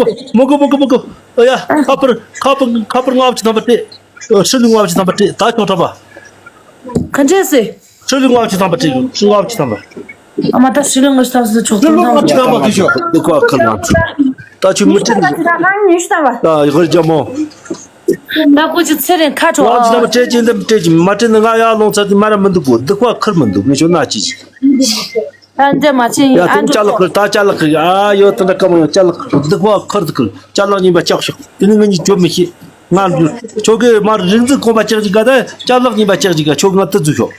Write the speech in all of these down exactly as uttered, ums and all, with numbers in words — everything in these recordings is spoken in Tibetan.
དགོས། མི་དགོས། མི་དགོས། མི་དགོས། ཨ་ཡ། ཁ་པར། ཁ་པར། ཁ་པར་ལྔ་བཅུ་ཐམ་པ་སྤྲད། ཨ། ཧྲི་ལི་ལྔ་བཅུ་ཐམ་པ་སྤྲད། ད་ཁྱོད་ཁྲ་པ། ག་འདྲས་སེ། ཧྲི་ལི་ལྔ་བཅུ་ཐམ་པ་སྤྲད། ཧྲི་ལི་ལྔ་བཅུ་ཐམ་པ། ཨ་མ། ད་ཧྲི་ལི་ལྔ་བཅུ་ཐམ་པ་ཟེར་ཆོག་ཧྲི་ལི་ལྔ་བཅུ་ཐམ་པ་གི་ཤོག་འདི་ཁོ་ཁ་ལ། ད་ཁྱོད་མི་སྤྲད་ནི། ད་ཡི་ཧོར་རྒྱ་མོ། ད་ཁོ་ཅི་ཚེ་རིང་ཁ་ཁྲོ། ལྔ་བཅུ་ཐམ་པ་སྤྲད་ཀྱི་འདི་སྤྲད་ཀྱི་མ་སྤྲད་ནི། ང་ཡར་ལོངས་ཚར་དུས་མ་ར་མི་འདུག་གོ་འདི་ཁོ་ཁུར་མི་འདུག་ངས་ཁྱོད་ན་ཅི། ཨ། འདྲ་མ་བྱེད། ཡ། ཨ། དེ་འགྲོ་ཅ་ལག་ཤོག་ཁུར། ད་ཅ་ལག་ཁུར། ཨ་ཡོ། དེ་འདྲ་སྐམ་ཡོང་ཅ་ལག་ཁུར། འདི་ཁོ་ཁུར་དུ་ཁུར། ཅ་ལག་རྙིང་པ་བཅག་ཤོག་དེ་ནི་ང་གཉིས་བཅོ་མི་ཤེས། ང་ཁྱོད་ཀྱི་མར་རིག་འཛིན་ཁང་པ་བཅག་ཅིག་ག་ད་ཅ་ལག་རྙིང་པ་བཅག་ཅིག་ག་ཁྱོད་ང་དུ་འཛུལ་ཤོག་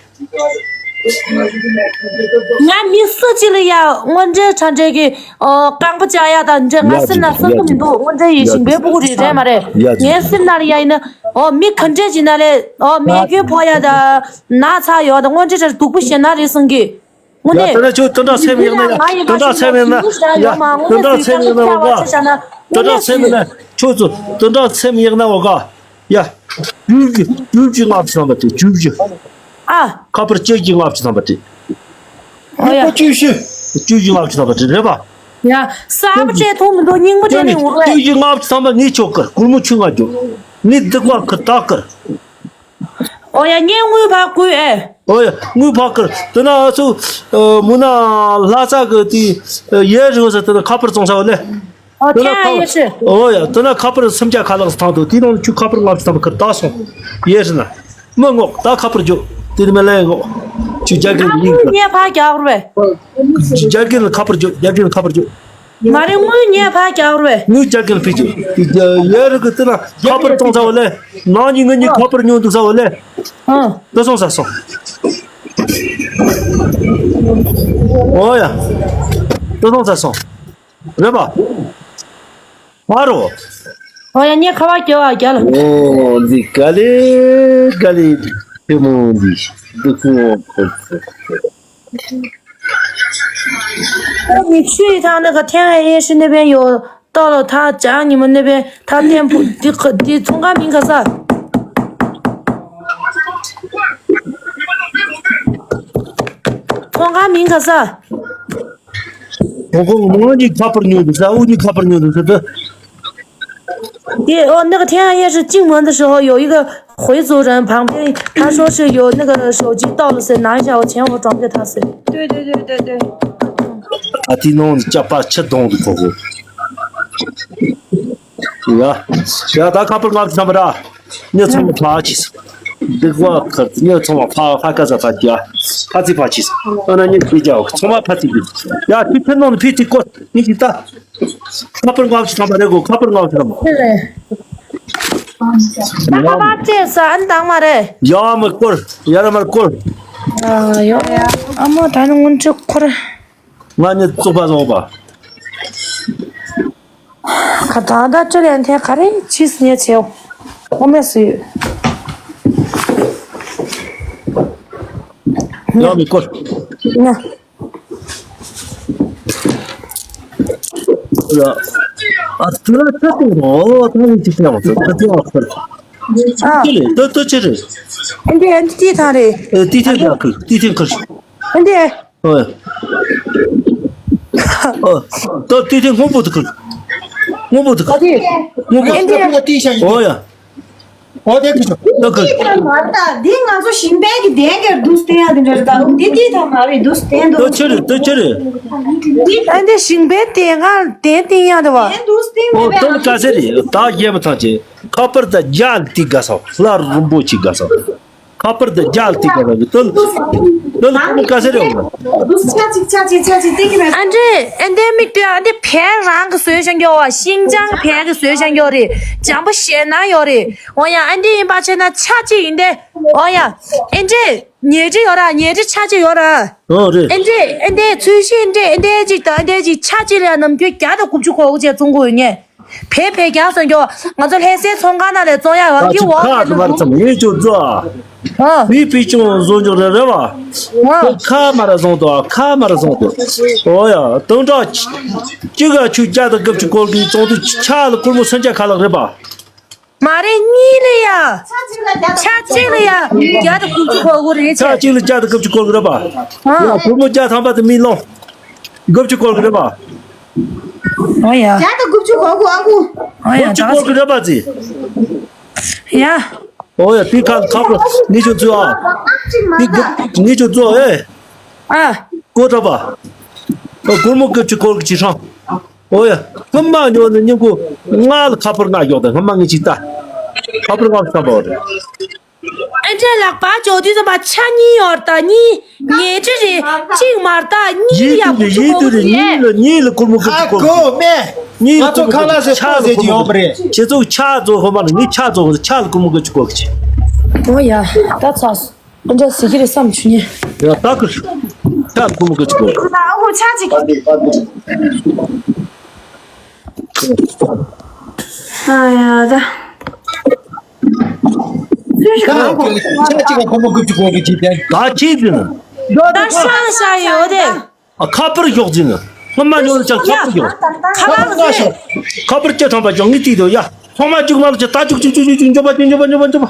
ང་མི་སུ་གཅིག་ལ་ཡ་དངོས་འབྲེལ་ཁྲ་འབྲེལ་གྱི། ཨོ། རྐང་པ་བཅག་ཡ་དང་འདྲ་ང་ཡ་སེམས་ན་ཅིག་བསམ་གི་ཡ་མི་ཅིག་འདུག་དངོས་འབྲེལ་ཡིན་ཡ་ཞིང་ཅིག་པའི་སྤུ་གུ་རེད། རེད་མ་རེད། ཡ་ཅིག་ངའི་སེམས་ན་ལ་ཡ་ཡིན་ན། ཨོ། མི་ག་འདྲས་ཅིག་ན་ལས། ཨོ། རྨས་སྐྱོན་ཕོག་ཡ་དང་ན་ཚ་ཡོད་དང་དངོས་འབྲེལ་སྡུག་པོ་ཞེ་ན་རེད་བསམ་གི། དངོས་ཡ། གནས། དེ་འདྲ་ཁྱོད་དེ་འདྲ་སེམས་ཡག་ན་ཡ། དེ་འདྲ་སེམས་ཡག་ན་ཡ། དེ་འདྲ་སེམས་ཡག་ན་འོ་ག། དེ་འདྲ་སེམས་ཡག་ན་ཁྱོད་ཚོ་དེ་འདྲ་སེམས་ཡག་ན་འོ་ག། ཡ། བཅུ་བཞི། བཅུ་བཞི་ལྔ་བཅུ་ཐམ་པ་སྤྲད། བཅུ་བཞི། ཨ། ཁ་པར་བཅུ་བཞི་ལྔ་བཅུ་ཐམ་པ་སྤྲད། ཨོ་ཡ། བཅུ་བཞི། བཅུ་བཞི་ལྔ་བཅུ་ཐམ་པ་སྤྲད། རེད་པ། ཡ། གསར་པ་སྤྲད་ཐུབ་མི་འདུག་རྙིང་པ་སྤྲད་ནས་འོ་རེད། བཅུ་བཞི་ལྔ་བཅུ་ཐམ་པ་ངས་ཁྱོད་བསྐུར། སྒོར་མོ་ཁྱོད་ང་རྒྱོབ། ངས་འདི་བསྐུར་ཁུར། ད་བསྐུར། ཨོ་ཡ་ངས་དངུལ་ཕར་བསྐུར་ཨེ། ཨོ་ཡ་དངུལ་ཕར་བསྐུར། དེ་ན་ཨ་ཚོ་མུ་ན་ལྷ་ས་གི་དེ་ཡས་རི་བ་ས་དེ་ན་ཁ་པར་བཙོང་ས་བ་ལས། ཨོ་དེ་ན་ཐེངས་ཡས་ཤི། ཨོ་ཡ་དེ་ན་ཁ་པར་སུམ་བརྒྱ་ཁ་ལག་ས་ཐང་དུ་དེ་ནང་ཆུ་ཁ་པར་ལྔ་བཅུ་ཐམ་པ་ཁུར་ད་སོང་། ཡས་རི་ན་མི་ངོག་ད་ཁ་པར་འཇོག་དེ་ནི་མི་ལན་ངོག་ཆུ་རྒྱ་གི་ཡིན་ངས་ཕར་རྒྱག་རུ་བས། རྒྱ་གི་ཁ་པར་འཇོག་རྒྱ་གི་ཁ་པར་འཇོག་མ་རེད། དངུལ་ངས་ཕར་རྒྱག་རོགས། དངུལ་རྒྱག་གིན་ཕི་ཅི། ཡ་རི་གི་དེ་ན་ཁ་པར་གཏོང་ཚ་བ་ལས། ནང་གི་ངི་གཉིས་ཁ་པར་ཉོ་འདུག་ཚ་བ་ལས། ཨང་། ཏུ་སོང་ས་སོང་། ཨོ་ཡ། ཏུ་སོང་ས་སོང་། རེད་པ། མ་རོ། ཨོ་ཡ་ངས་ཁ་པར་རྒྱག་བ་རྒྱག་ལ། ཨོ་འདི་ག་ལེ་ག་ལེ། ཐེ་མོ་འདི། འདི་ཁོ་ཁོ་ཁོ་ཁོ། ཨ་མིག་ཆུའི་ཐང་ནི་ག་ཐེངས་ཨེ་ཤི་ནི་བན་ཡོད་ཏོ་ལོ་ཐ་ཅག་ཉི་མ་ནི་བན་ཐ་ཏེམ་པུ་འདི་ཁ་འདི་ཚོང་ཁང་མིང་ག་ས། ཚོང་ཁང་མིང་ག་ས། ཁོ་ཁོ་ངོ་གཉིས་ཁ་པར་ཉོ་འདུག་ས་འུ་གཉིས་ཁ་པར་ཉོ་འདུག་ས་དུ། 对，哦，那个天涯夜市进门的时候有一个回族人，旁边他说是有那个手机到了谁拿一下，我钱我转给他谁。对对对对对。 ཨ་ཏི་ནོ་ཅག་པ་ཆི་གདོང་དུ་ཁོ་ཁོ། ཡ། ཡ་ད་ཁ་པར་ལག་ཙམ་ར། ཉི་ཚང་མ་ཕ་ཆིས། འདི་ཀ་ཁར་ཉི་ཚང་མ་ཕ་ཕ་ཀ་ས་ཕ་ཅི་ཡ། ཕ་ཚི་ཕ་ཆིས། ཨ་ན་ཉི་ཁི་ཅག་ཚང་མ་ཕ་ཚི་འདི། ཡ་ཁི་ཁི་ནོ་ཕི་ཚི་ཀོ་ཉི་ཁི་ད། ཁ་པར་ལྔ་བཅུ་ཐམ་པ་རེད་གོ། ཁ་པར་ལྔ་བཅུ་ཐམ་པ། ད་ཁ་པར་བཅས་ས་ཨན་དང་མ་རེད། ཡ་མ་སྐོར་ཡ་ར་མ་སྐོར། ཨ་ཡོ། ཨ་མ་ད་ནི་སྔོན་ཆད་ཁོར། ང་ནི་བཙོག་པ་བཟོ་བ། ཁ་ད་ད་ཅི་ལན་ཐེ་ག་རེ་ཕྱིས་ཉེ་ཆེའོ། ཨོ་མེ་སུ་ཡོད། ཡ་མི་སྐོར། ན། ཡ། ཨ་ཏི་ར་ཆ་ཏི་རོ་ཏ་ཡི་ཅི་ཏི་ཡ་ཏི་ཏི་ཡ་ཁར། ཨ། ཏི་ལེ་ཏི་ཏི་ཅི་རེད། ཨ་འདི་ཨ་འདི་ཏི་ཐང་རེད། ཨ་ཏི་ཏི་ཡ་ཁར་ཏི་ཏི་ཁར། ཨ་འདི། ཨ། ཨ། ཏི་ཏི་ཏི་སྔོན་པོ་ཏི་ཁར། སྔོན་པོ་ཏི་ཁར། ཨ་འདི། སྔོན་པོ། ཨ་འདི། ཨོ་ཡ། ཨོ་དེ་ཁུ་ཆོ། ད་ཁུ། འདི་དང་མར་ད་འདི་ང་ཚོ་ཞིང་པའི་གི་དེ་གར་འདུག་སྟེ་ཡ་དེ་འདྲ་ད་འདི་འདི་དང་མ་རེད་འདུག་སྟེ་འདུག་ད་ཆི་རེད་ད་ཆི་རེད། འདི་ཨ་འདི་ཞིང་པའི་དེ་གར་དེ་སྟེ་ཡ་དེ་བ། འདུག་སྟེ་ཨོ་མེད་པའི་ཏོན་ཀ་སེ་རེད་ད་རྒྱལ་མི་ཐང་ཆེ། ཁ་པར་ད་རྒྱལ་ཏི་ག་ས་ལྷ་རིན་པོ་ཆེ་ག་ས། ཁ་པར་དུ་རྒྱལ་ཏི་ག་ར་གི་ཏོན། ཏོན་ཀ་སེ་རེ་འོང་། འདུག་ཆ་ཅིག་ཆ་ཅིག་ཆ་ཅིག་ཏི་གི་ར། ཨ་འདྲེ་ཨ་འདྲེ་མིག་ཏོ་ཨ་འདྲེ་བལ་རང་གི་བཟོས་བཞག་ཡོད་བ། ཤིང་ཅང་བལ་གི་བཟོས་བཞག་ཡོད་རེད། འཇམ་པོ་ཞེད་སྣང་ཡོད་རེད། འོ་ཡ་ཨ་འདྲེ་ཡིན་པ་བྱས་ན་ཆ་ཅིག་ཡིན་ཏེ། འོ་ཡ་ཨ་འདྲེ་ཉལ་ཁྲི་ཡོད་ར། ཉལ་ཁྲི་ཆ་ཅིག་ཡོད་ར། ཨོ་རེད། ཨ་འདྲེ་ཨ་འདྲེ་ཚོས་གཞི་ཨ་འདྲེ་ཨ་འདྲེ་ཅིག་དང་ཨ་འདྲེ་ཅིག་ཆ་ཅིག་ལ་ནམ་རྒྱུན་བརྒྱ་དང་དགུ་བཅུ་གོ་དགུ་བྱས་བཙོང་དགོས་ཡོད་ངས། བེ་བེ་རྒྱག་སོང་ཀྱོ། ང་ཚོ་ལྷ་སའི་ཚོང་ཁང་ནང་ལས་བཙོང་ཡ་ཡོད་ཀྱི་འོག་ཁ་ནས་མར་ཙམ་ངས་ཅོ་ཛོ། ཨ། བི་བི་ཅུང་བཟོ་འཇོག་རེ་རེ་བ། ཨ། ཁ་མར་བཟུང་དོ་ཁ་མར་བཟུང་དོ། ཨོ་ཡ་དང་དྲག་ཅི་ག་ཆུ་བརྒྱ་དང་དགུ་བཅུ་སྐོར་གི་བཙོང་དུས་ཆ་ལ་ཁུར་མོ་སུམ་བརྒྱ་ཁ་ལག་རེད་པ། མ་རེད་གཉིས་ལ་ཡ། ཆ་གཅིག་ལ་ཡ། བརྒྱ་དང་དགུ་བཅུ་གོ་དགུ་རེད་ཆ་ཆེ། གཅིག་ལ་བརྒྱ་དང་དགུ་བཅུ་སྐོར་གི་རེད་པ། ཨ། ཡ་ཁུར་མོ་བརྒྱ་ཐམ་པ་དེ་མི་ལོང་། དགུ་བཅུ་སྐོར་གི་རེད་པ། ཨོ་ཡ། བརྒྱ་དང་དགུ་བཅུ་གོ་དགུ་ཨ་ཁུ། ཨོ་ཡ་དགུ་བཅུ་སྐོར་གི་རེད་པ་ཙི། ཡ། ཨོ་ཡ་དེ་ཁ་ཁ་པོ་ངེད་ཅོ་ཙུ་ཨ། དེ་དགུ་ངེད་ཅོ་ཙུ་ཨེ། ཨ། ཀོ་ཏྲ་པ། ཨོ་སྒོར་མོ་དགུ་བཅུ་སྐོར་གི་ཅི་ཧྲང་། ཨོ་ཡ། སྔོན་མ་ཉོ་ནི་ཉིན་གུང་ང་ལ་ཁ་པར་ལྔ་ཡོད་དེ་སྔོན་མ་ངེད་ཅིག་ལྟ། ཁ་པར་ལྔ་ཤམ་པོ་རེད། ཨ་འདྲེ་ལག་པ་འཇོག་དུས་ཙམ་པ་ཆ་གཉིས་ཡོད་ད་གཉིས། ཉལ་ཁྲི་རེད་གཅིག་མར་ད་གཉིས་ཡིན་ཡ་དུས་རེད་ཡིན་དུས་རེད་གཉིས་ལ་གཉིས་ལ་སྒོར་མོ་དགུ་བཅུ་སྐོར་གི་ཅི། གཉིས་ལ་སྒོར་མོ་དགུ་བཅུ་ཆ་ལ་སྒོར་མོ་དགུ་བཅུ་སྐོར་གི་ཅི། ཁྱེད་ཚོ་ཆ་ཚོ་ཧོ་མ་ལ་ངས་ཆ་ཚོ་ཆ་ལ་སྒོར་མོ་དགུ་བཅུ་སྐོར་གི་ཅི། ཨོ་ཡ་ད་ཚ་སོང་། ཨ་འདྲ་ཟེར་གྱི་རེད་བསམ་བྱུང་ངས། ཡ་ད་ཁུ། ཆ་ཁུ་མོ་ཁུ་ཆུ་གོ། ཨ་ཁུ་ཆ་ཅིག་ཨ་ཡ་ད། ད་ཁུ་ཆ་ཅིག་ཁུ་མོ་ཁུ་ཆུ་གོ་གི་ཅི་དེ། ད་ཁྱེད་ཀྱི་ནི། ད་ཤང་ཤ་ཡོད་དེ། ཨ་ཁ་པར་ཞོག་ཟིན་ནི། སྔོན་མ་ཉོ་ལ་ཅང་ཁ་པར་ཞོག་ཁ་པར་ཞོག་ཁ་པར་ཅི་ཐང་པ་ཅང་ངི་ཏི་དོ་ཡ། ཚང་མ་ཅུག་མ་ལ་ཅི་ད་ཅུག་ཅུག་ཅུག་ཅུག་ཅུག་འཇོག་པ་ཅུག་འཇོག་པ་འཇོག་པ་འཇོག་པ།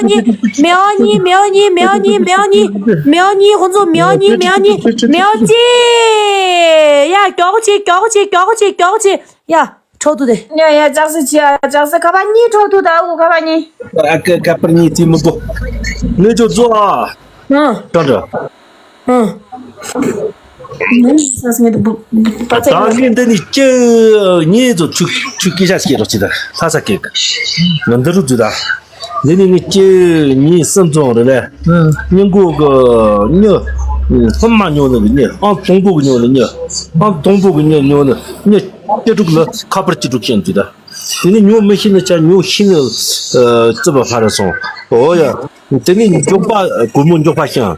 ཨ་གཉིས། མེ་ཨ་གཉིས། མེ་ཨ་གཉིས། མེ་ཨ་གཉིས། མེ་ཨ་གཉིས། མེ་ཨ་གཉིས། ཁོང་ཚོ་མེ་ཨ་གཉིས། མེ་ཨ་གཉིས། མེ་ཨ་གཅིག། ཡ། མགྱོགས་པོ་བྱེད། མགྱོགས་པོ་བྱེད། མགྱོགས་པོ་བྱེད། མགྱོགས་པོ་བྱེད། ཡ། འཕྲོག་ཏུ་དེ། ཡ་ཡ། ལྕགས་སྲེག་བྱེད་ཡ། ལྕགས་སྲེག། ཁ་པར་གཉིས་འཕྲོག་ཏུ་ད། འུ་ཁ་པར་གཉིས། ཨ་ཀ་ཁ་པར་གཉིས་དེ་མི་དགོས། ངས་ཅོ་ཛོ་ཨ། ཨང་། ཀྲང་ཀྲང་། ཨང་། ནི་ས་སི་ངེ་དུ་བུ་བུ་པ་ཙེ། ད་ངས་འདི་ནི་ཅི་ངས་ཚོ་ཆུ་ཆུ་སྐད་ཆ་སྐད་རོགས་ཅི་ད་ལྷ་ས་སྐད་གི། ང་འདི་རུ་འཛུལ་ད། འདི་ནི་ངས་ཅི་ངས་སེམས་ཙོང་རེ་ལས། ཨང་། ཉིན་གོ་གི་མྱི་ཧུམ་མ་ཉོ་ནི་གི་མྱི། ཨང་། དང་པོ་གི་ཉོ་ནི་མྱི། ཨང་། དང་པོ་གི་མྱི་ཉོ་ནི་མྱི་སྐྱེ་དྲུག་ལ་ཁ་པར་སྐྱེ་དྲུག་ཤེས་འདུག་ད། དེ་ནི་ཉོ་མི་ཤེས་ནི་ཆ་ཉོ་ཤེས་ནི་ཨ་རྩི་བ་ཕ་ར་སོང་། ཨོ་ཡ། དེ་ནི་མགྱོགས་པ་སྒོར་མོ་མགྱོགས་པ་ཤང་།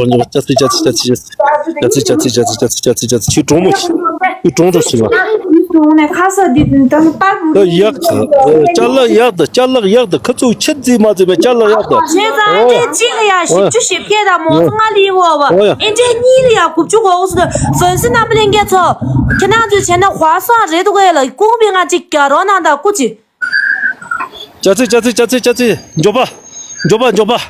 མགྱོགས་པ་མགྱོགས་པ། ཅ་ཚི་ཅ་ཚི་ཅ་ཚི་ཅ་ཚི་ཅ་ཚི་ཅ་ཚི་ཅ་ཚི་ཅ་ཚི་ཅ་ཚི། ཁྱོད་གྲོངས་མོ་ཆེ། ཁྱོད་གྲོངས་འགྲོ་ཤི་བ། ད་ཡག་ད་ཅ་ལག་ཡག་ད་ཅ་ལག་ཡག་ད། ཁ་ཚུགས་ཆེ་རྫི་མ་རྫི་བའི་ཅ་ལག་ཡག་ད། ཁྱེད་ཚང་ཨེ་འདྲས་གཅིག་ལ་ཡ་བཞི་བཅུ་ཞེ་བརྒྱད་དང་མོ་ཚོ་ལྔ་ལི་འོ་བ། ཨེ་འདྲས་གཉིས་ལ་ཡ་དགུ་བཅུ་གོ་གོ་སུ་དང་ཧྥོན་སི་རྣམ་པ་ལྷན་རྒྱས་ཚོ། ཁྱེད་རང་ཚོས་བྱས་ན་ཧ་སང་རེད་འདུག་གས་ལ། ཀུང་པི་ང་གཅིག་རྒྱག་རོགས་གནང་དང་སྐུ་མཁྱེན། ཅ་ཚི་ཅ་ཚི་ཅ་ཚི་ཅ་ཚི། མགྱོགས་པ། མགྱོགས་པ་མགྱོགས་པ།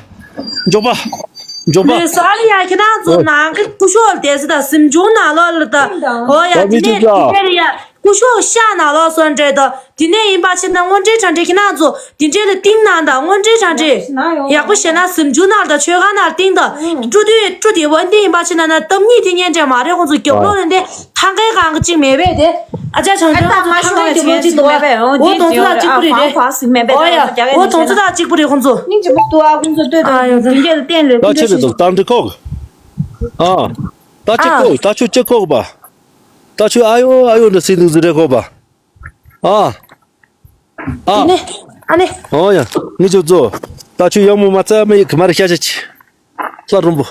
མགྱོགས་པ། འཇོག་པ། ལུས་སོ་ཨ་ལི་ཡ་ཁྱེད་རང་ཚོ་ཨོ། ནང་གི་སྐུ་ཞབས་དེ་ཟེར་ད་གཟིམ་ཆུང་ནང་ལོགས་ལ་ད་ཨོ་ཡ་ད་དེ་མི་ནས་ཅིག་ད། དེ་ཡ་སྐུ་ཞབས་ཤག་ནང་ལོགས་སོང་འདྲེ་ད་དེ་ནས་ཡིན་པ་ཕྱིན་ན་དངོས་འབྲེལ་དྲ་འདྲེ་ཁྱེད་རང་ཚོ་དེ་འདྲེ་ལ་ཏིང་ནང་ད་དངོས་འབྲེལ་དྲ་འདྲེ་ཡག་པོ་བྱས་ན་གཟིམ་ཆུང་ནང་ད་ཆོས་ཁང་ནང་ཏིང་ད་ཀྲུ་དུས་ཀྲུ་དེ་བ་འདི་ཡིན་པ་ཕྱིན་ན་ན་གཏམ་ཉིད་དེ་ཉན་འདྲེ་མ་རེད་ཁོང་ཚོ་རྒྱབ་ལོགས་ལ་འདི། ཐང་ཀའི་གང་གི་གཅིག་མེད་པས་དེ། ཨ་ཅག་བྱང་ཆུབ་ཁོང་ཚོ་ཐང་ཀའི་གི་ལོ་གཅིག་འདུག་བ། འོ་དོང་ཚོ་དང་གཅིག་པུ་རེད་དེ། ཨོ་ཡ། འོ་དོང་ཚོ་དང་གཅིག་པུ་རེད་ཁོང་ཚོ། སྙིང་རྗེ་མོ་འདུག་ཨ་ཁོང་ཚོ་ལྟོས་དང་ཨ་ཡོ་ད། དེ་འདྲ་ལ་བསྟན་ལོས། ད་ཁྱེད་ཚོ་ད་འདི་ཁོག་ཨ། ད་ཅི་ཨ། ཁོག་ད་ཆུ་ཅི་ཁོག་པ། ད་ཆུ་ཨ་ཡོ་ཨ་ཡོ་འདྲ་སྲིད་འདུག་ཟེར་རེ་ཁོག་པ། ཨ། ཨ། ཨ་ནི། ཨོ་ཡ། ངི་ཆུ་ཚོ། ད་ཆུ་ཡག་མོ་མ་རྩ་མེད་ཡི་གི་མ་རེད་ཤ་ཤ་ཆི། ལྷ་རོང་པོ།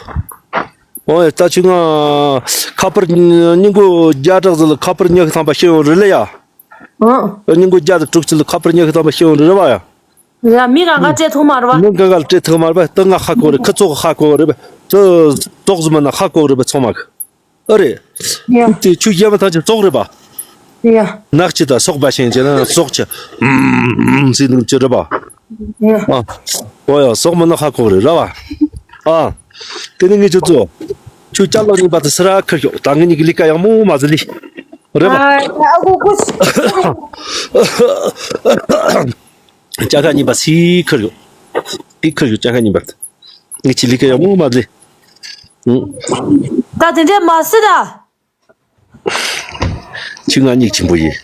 འོ་ཡ་ད་ཆུ་ང་། ཁ་པར་སྙིང་གོ་བརྒྱ་ཕྲག་ཟིག་ལ་ཁ་པར་ཉག་གི་ཐང་པ་ཤེས་ཡོང་རེད་ལ་ཡ། ཨོ། སྙིང་གོ་བརྒྱ་དང་དྲུག་ཅུ་ལ་ཁ་པར་ཉག་གི་ཐང་པ་ཤེས་ཡོང་རེད་བ་ཡ། ཡ་མི་གང་ག་སྤྲད་ཐུབ་མ་རེད་བ། མི་གང་ག་ལ་སྤྲད་ཐུབ་མ་རེད་བ་ད་ང་ཧ་གོ་རེད་ཁི་ཚོ་གི་ཧ་གོ་རེད་བ། ཚོ་ཏོག་ཙམ་མ་ན་ཧ་གོ་རེད་བ་ཚང་མ་གི། ཨ་རེད། ཡ། དེ་ཆུ་ཡ་མ་ཐང་ཆེ་ཙོག་རེད་པ། ཡ། ནག་ཆེ་ད་སོག་པ་ཤེས་ཅེ་ན་སོག་ཆེ། ཨུམ་ཟེར་ནུ་ཅི་རེད་པ། ཡ། ཨ། ཨོ་ཡ་སོག་མ་ན་ཧ་གོ་རེད་ར་བ། ཨ། དེ་ནི་ངས་ཆུ་ཚོ། ཆུ་ཅ་ལག་གཉིས་པ་དེ་སི་ར་ཁུར་ཤོག་ད་ངས་ཉིག་ལི་ཀ་ཡག་མོ་མ་ཟི་ལི། རེད་པ། ཨ་ཨ་ཁུ་ཁུ། ཅ་ཁ་གཉིས་པ་སི་ཁུར་ཤོག་སི་ཁུར་ཤོག་ཅ་ཁ་གཉིས་པ་དེ། ངས་ཆི་ལི་ཀ་ཡག་མོ་མ་ཟི། ཨུམ། ད་དེ་འདྲས་མ་སི་ད། ཆུ་ང་སྙིགས་ཆེན་པོ་ཡིན།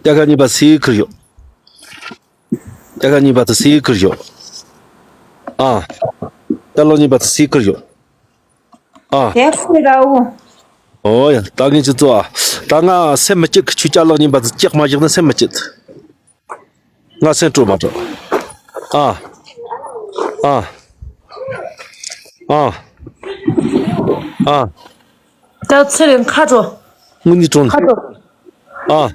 ཏེ་ཁ་གཉིས་པ་སི་ཁུར་ཡོད། ཏེ་ཁ་གཉིས་པ་དུ་སི་ཁུར་ཡོད། ཨ། ཏེ་ལོ་གཉིས་པ་དུ་སི་ཁུར་ཡོད། ཨ། དེ་ཁུར་ར་འུ། ཨོ་ཡ་ད་ངས་ཅི་ཙོ་ཨ། ད་ང་སེམས་མི་སྐྱིད་ཆུ་ཅ་ལག་གཉིས་པ་དུ་ལྕགས་མ་བཞག་ན་སེམས་མི་སྐྱིད། ང་སེམས་སྤྲོ་མ་སྤྲོ། ཨ། ཨ། ཨ། ཨ། ད་ཚེ་རིང་ཁ་དྲོ། དངུལ་ནི་གྲོན། ཁ་དྲོ། ཨ།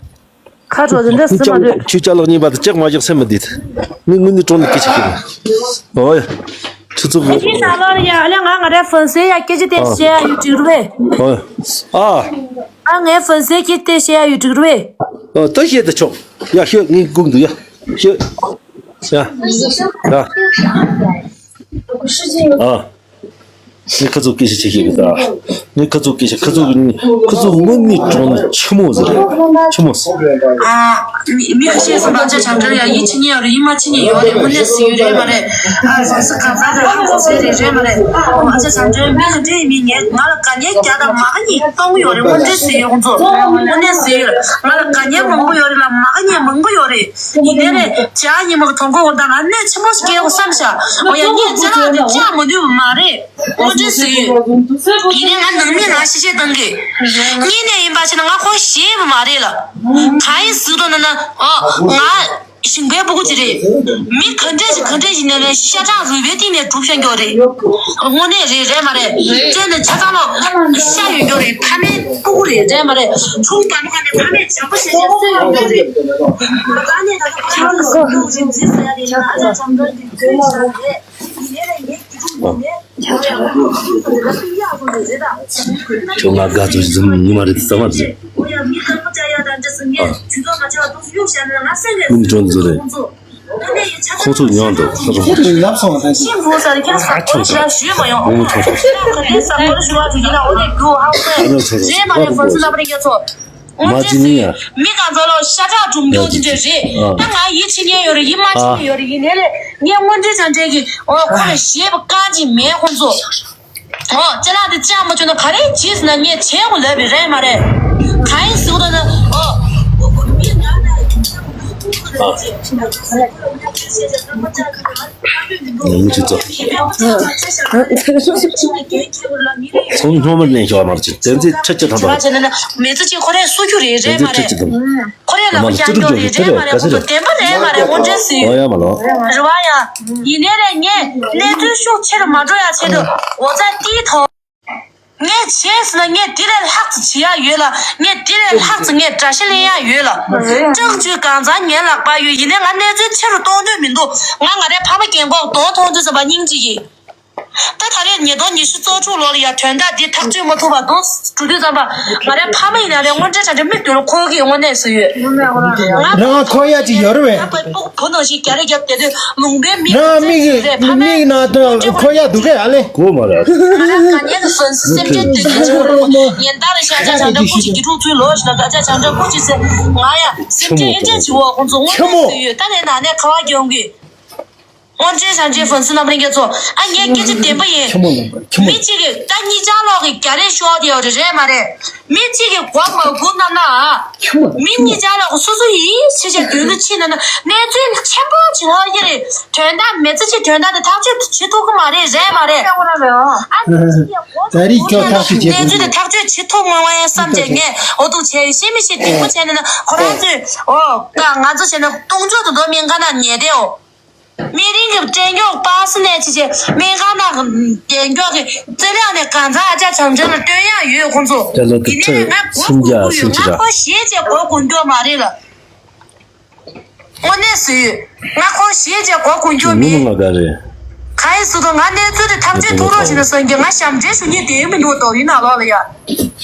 ཁ་དྲོ་དེ་འདྲ་སེམས་མ་འདོད། ཁྱོད་ཅག་ལག་གཉིས་པ་དུ་ལྕགས་མ་བཞག་སེམས་མི་བདེ། ངས་དངུལ་ནི་གྲོན་ནི་སྐད་ཆ་ཤོད། ཨོ་ཡ། ཆུ་ཚོད་དགུ། ཁྱི་ས་ལོར་ཡ་ཨ་ལས་ང་ང་རའི་ཕོན་སེ་ཡ་སྐད་ཆ་དེ་ཨ། བཤད་ཡ་ཡོད་ཀྱི་རེད་པས། ཨོ་ཡ། ཨ། ཨ་ངའི་ཕོན་སེ་སྐད་ཆ་དེ་བཤད་ཡ་ཡོད་ཀྱི་རེད་པས། ཨོ་ད་བཤད་ད་ཆོག་ཡ་ཤོད་ངས་སྒུག་འདུག་ཡ། ཤོད། ཡ། ཡ། ཨ། ངས་ཁ་ཚུགས་སྐད་ཆ་ཅིག་བཤད་གི་ད། ངས་ཁ་ཚུགས་སྐད་ཆ་ཁ་ཚུགས་ཁ་ཚུགས་དངོས་གནས་དྲང་ནས་ཆི་མོ་ཟེར་རེད། ཆི་མོ་ཟེར། ཨ། མི་མི་ཁ་ཤས་སུ་ང་ཅག་བྱང་འབྲེལ་ཡ་ཡིད་ཆེས་ཉེ་བ་རེད་ཡིད་མ་ཆེས་ཉེ་ཡོད་རེད་དངོས་གནས་ཟེར་ཡོད་རེད་མ་རེད། ཨ་སོ་སོ་གང་ཟག་དང་ཧ་གོ་ཟེར་རེད་རེད་མ་རེད། ང་ཅག་བྱང་འབྲེལ་མི་ག་འདྲས་མི་ངས་ང་ལ་དགའ་ཉེ་བརྒྱ་དང་མ་ག་ཉིས་སྟོང་ཡོད་རེད་དངོས་འབྲེལ་ཟེར་ཡོད་ཁོང་ཚོ་དངོས་གནས་ཟེར་ཡོད་ང་ལ་དགའ་ཉེ་མང་པོ་ཡོད་རེད་ལ་མ་ག་ཉེ་མང་པོ་ཡོད་རེད། ཡིན་ནའི་རེད། བྱ་ཉི་མ་གི་དོན་གོ་འོ་ད་ང་གནོད་ཆེན་པོ་ཞིག་སྐྱེལ་དགོས་བསམ་བྱ། འོ་ཡ་ངས་ཚ་རག་དེ་བཅག་མི་འདོད་པ་མ་རེད། དངོས་འབྲེལ་ཟེར་ཡོད། ཡིན་ནའི་ང་ནང་མི་ང་ཤི་ཤེས་བཏང་གི་གཉིས་ནས་ཡིན་པ་ཕྱིན་ན་ང་ཁོ་ཞེད་པ་མ་རེད་ལ། གང་ཡིན་ཟེར་དོ་ན་ན་ཨ་ང་ཞིང་པའི་སྤུ་གུ་ཅིག་རེད། མི་ག་འདྲས་ཞིག་ག་འདྲས་ཞིག་ནས་ནས་ཤ་ཁྲག་རུས་པའི་གཏིང་ནས་གྲུབ་བཞག་མཁན་རེད། དངོས་གནས་རེད་རེད་མ་རེད། བཙན་ནས་ཆ་ཚང་ལོ་ཤ་ཡོད་མཁན་རེད་ཕ་མའི་སྤུ་གུ་རེད་རེད་མ་རེད། ཆུང་དམ་པ་ནས་ཕ་མས་བྱམས་པོ་བྱས་བྱས་གསོས་ཡོད་མཁན་རེད། ད་ནས་ད་ལྟ་ཁ་ལག་སྲུང་སྐྱོབ་རིག་འཛིན་ཟེར་ཡ་དེ་ཡིན་ན་ཨ་ཅག་བྱམས་སྒྲོལ་འདི་ཚོའི་ཞག་རེད། ཡིན་ནའི་ལས་ངའི་དགེ་ཕྲུག་ཡིན་ནའི་ཁྱོད་ང་དགའ་ཚོད་ཟིན་ཉི་མ་རེད་ཟ་མ་ཟིན། ཨོ་ཡ་མི་དཀར་པོ་བཅའ་ཡ་དང་འདྲ་ཟིན་ངས་ཇུས་གཏོགས་མ་བྱས་པ་ཏོག་ཙམ་གཡུག་བཞག་ན་ང་སེམས་ཀྱི་ངུ་འགྲོ་འདི་ཚོ་རེད། ཁོང་ཚོ་ཉོན་འདུག་ཁོང་ཚོ་ལབ་སོང་བ་དང་ཤིང་བུ་ས་རི་ཁྱེད་ས་ཁོར་ཞུ་ཞུས་མ་ཡོང་། ངུ་ཐོང་ཐོང་། ཁ་དེ་ས་ཁོར་ཞུ་བ་དུ་ཡིན་ན་འོ་དེ་རྒྱུ་ཧ་གོ་ཨ་ནི་ཚོ་རེད་མ་རེད་ཧ་ཕོན་སུ་ན་པ་རེད་ངེད་ཚོ། མ་ཅི་ནི་ཡ། མི་གང་ཚོ་ལོ་ཤ་ཁྲག་གྲུམ་རྒྱུ་ཅི་འདྲ་རེད། ད་ང་ཡིད་ཆེས་མཁན་ཡོད་རེད་ཡིད་མ་ཆེས་མཁན་ཡོད་རེད་ཡིན་ནའི་ལས་ངས་དངོས་འབྲེལ་དྲང་འབྲེལ་གྱི་ཨོ་ཁོ་ལ་ཞེད་པ་བཀག་ཅིག་མེད་ཁོང་ཚོ། ཨོ་ཅ་ལག་དེ་ཅང་མ་བྱུང་ན་ག་རེ་བྱས་ཟེར་ན་ངས་བྱེད་དགོས་ལབ་པའི་རེད་མ་རེད། གང་ཡིན་ཟེར་གོ་ད་ན་ཨོ་མི་ང་ན། ནང་མི་ཅི་ཙོ། ཚོང་སྔོན་མར་ནས་ཞོག་མར་ཅི་དེ་ཚེ་ཁྲི་ཅི་ཐང་དང་། མེ་ཚོ་ཅི་ཁོ་རེ་སུ་ཁྱུ་རེད་རེད་མ་རེད། ཁོ་རེ་ལ་མ་ལ་ཅི་ཀྱང་རེད་རེད་མ་རེད་ཁོ་ཚོ་བདེན་པ་རེད་མ་རེད་དངོས་འབྲེལ་ཟེར་ཡོད། རེད་བ་ཡ། ཡིན་ནའི་རེད་ངས་གནས་ཚུལ་ཤུགས་ཆེ་རུ་མ་འགྲོ་ཡ་ཆེད་དུ་འོ་ཙ་ཏིའི་ཐོག་ངས་བྱས་ཟེར་ན་ངས་དེ་ལས་ལྷག་ཙམ་བྱེད་ཡ་ཡོད་ལ་ངས་དེ་ལས་ལྷག་ཙམ་ངས་དགྲ་ཤ་ལེན་ཡ་ཡོད་ལ། སྤྲང་ཆུའི་གང་ཚང་ངའི་ལག་པར་ཡོད་ཡིན་ནའི་ང་གནས་ཚུལ་ཆེ་རུ་གཏོང་འདོད་མི་འདུག་ང་ང་རའི་ཕ་མ་རྒན་གོག་གདོང་མཐོང་དུས་ཙམ་པ་སྙིང་རྗེ་ཡིན། ད་ད་རེས་ཉིས་སྟོང་ཉི་ཤུ་རྩ་དྲུག་ལོ་ལ་ཡང་དོན་དག་འདི་ཐག་གཅོད་མ་ཐུབ་པ་དང་འགྲོ་དུས་ཙམ་པ་ང་རའི་ཕ་མ་ཡིན་ན་རེད། དངོས་འབྲེལ་དྲ་འབྲེལ་མི་སྟོན་ལ་ཁོ་གིས་དངོས་གནས་བཟོས་ཡོད། ང་རང་ཁོ་ཡ་ཅིག་ཡོད་རེད་པས། ཕ་བུ་ནང་བཞིན་རྒྱ་རེ་རྒྱབ་བསྡད་དུས་ལུང་པའི་མི་རང་མིག་གི་རེད། ཕ་མའི་མིག་ནང་དུ་ཁོ་ཡ་འདུག་གས་ཨ་ལེ། གོ་མ་ར། ང་རང་དཀའ་ངལ་གྱི་སོན་སེམས་ཅན་སྡུག་གི་ཆེ་བོ་ཉེན་བརྡ་ལ་ཤ་ཅག་བྱང་ཁྲ་ཁོ་ཅིག་གི་ཕྲུག་ཚུལ་ལོ་ཞིག་ལ་ཀ་ཅག་བྱང་ཁྲ་ཁོ་ཅིག་ཟེར་ང་ཡ་སེམས་ཅན་ཨེ་ཅག་ཆེ་བོ་ཁོང་ཚོ་དངོས་གནས་བཟོས་ཡོད། ད་ནས་ན་ནས་ཁ་བ་རྒྱོང་གི། དངོས་འབྲེལ་བྱང་ཆེན་ཧྥུན་སི་རྣམ་རིག་མཁན་ཚོ། ཨ་ངས་སྐད་ཆ་བདེན་པ་ཡིན། ཆི་མོ་ལབ་པ་ཆི་མོ། མི་གཅིག་གིས་ད་གཉིས་ཆར་ལོག་གི་རྒྱ་རེ་ཤོག་དེ་ཡོད་རེད་མ་རེད། མི་གཅིག་གིས་མགོ་མ་སྒུར་ན་ན། ཆི་མོ་ལབ་པ། མི་གཉིས་ཆར་ལོག་སོ་སོ་ཡིན་ཞེས་བྱས་མདུན་དུ་ཕྱིན་ན་ན་གནས་ཚུལ་ཆེན་པོ་ཅིག་ལྷག་གི་རེད། དོན་དག་མི་ཚེ་གཅིག་དོན་དག་དེ་ཐག་གཅོད་བྱེད་ཐུབ་ཀྱི་མ་རེད་རེད་མ་རེད། ཨ་ད་རེས་ཁྱོད་ཐག་གཅོད་བྱེད་གནས་ཚུལ་དེ་ཐག་གཅོད་བྱེད་ཐུབ་མ་བ་བསམ་བྱས་ངས་འོ་ཐུག་བྱས་ཤེས་མི་ཤེས་གཏིང་པོ་བྱས་ན་ན་ཁོ་རང་ཚོས་འོ་ད་ང་ཚོ་བྱས་ན་སྟོང་ཕྲག་ཏུ་འགྲོ་མིན་ག་ན་ཉེ་དེའོ། སྨན་རིན་གྱི་སྤྲད་མགྱོགས་པ་སི་ནས་ཅི་བྱེད། སྨན་ཁང་ནང་གི་སྤྲད་མགྱོགས་ཀྱི་རྩེ་ལག་ནས་གང་ཚ་ཨ་ཅག་བྱང་ཆེན་ལ་སྟོན་ཡག་ཡོད་ཁོང་ཚོ། ད་ལོ་དེ་ཡིན་ནའི་ཚེ་ང་མགོ་སུམ་སྒུར་གྱི་ཡོད། སུམ་ཅུ་ང་ཁོ་ཞེད་ཅེས་མགོ་སྒུར་མགྱོགས་མ་རེད་ལ། དངོས་གནས་སུ་ཡོད། ང་ཁོ་ཞེད་ཅེས་མགོ་སྒུར་མགྱོགས་མིན། ང་ག་རེད། གང་ཡིན་ཟེར་དུས་ང་གནས་ཚུལ་དེ་ཐག་གཅོད་ཐུབ་རོགས་བྱས་ན་བསམ་གྱི། ང་ཞབས་འདྲེན་ཞུ་མཁན་དེ་མི་འདུག་དོགས་ཡིན་ན་ལོག་ལ་ཡ།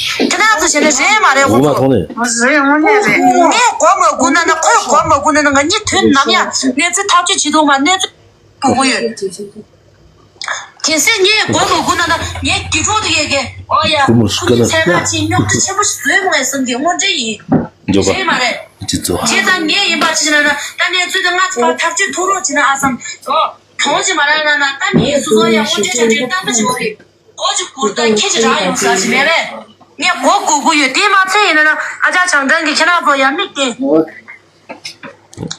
ཁྱེད་རང་ཚོ་བྱས་ན་རེད་མ་རེད། འོ་མ་ཁོ་ཚོ་མཐོང་ནས། རེད་དངོས་གནས་རེད། ངས་མགོ་མ་སྒུར་ན་ན་ཁོས་མགོ་མ་སྒུར་ན་ན་ང་གཉིས་དུས་ནམ་ཡང་གནས་ཚུལ་ཐག་གཅོད་བྱེད་ཐུབ་མ། གནས་ཚུལ་སྒུར་གི་ཡོད། གལ་སྲིད་ངས་མགོ་མ་སྒུར་ན་ན་ངའི་དགེ་ཕྲུག་དེ་གས་ཨོ་ཡ་ཁོ་ཚོ་འཚོལ་ཁ་ཅིག་རྙོག་དྲ་ཆེན་པོ་ཞིག་བཟོས་མ་བསམ་གི། དངོས་འབྲེལ་ཡིན། འཇོག་པ། རེད་མ་རེད། སྤྱི་ཚོགས། བྱས་ཙང་ངས་ཡིན་པ་ཅིག་ན་ན་ད་གནས་ཚུལ་དེ་ང་ཚོ་ཐག་གཅོད་ཐུབ་རོགས་བྱེད་ན་ཨ་བསམ། གྲོགས་ཅིག་མ་རག་ན་ན་ད་མི་སོ་སོ་ཡ་དངོས་འབྲེལ་དྲ་འབྲེལ་བཏང་པ་ཞིག་ཡོད་རེད། མགོ་ཅིག་སྒུར་ད་ཁྱེད་ཅིག་རག་ཡོང་ས་ཞིག་མེད་པས། ངས་མགོ་སྒུར་གི་ཡོད། དེ་མ་ཚད་ཡིན་ན་ན་ཨ་ཅག་བྱང་ཐང་གིས་ཁྱེད་རང་ཚོ་ཡ་མིག་བསྟན།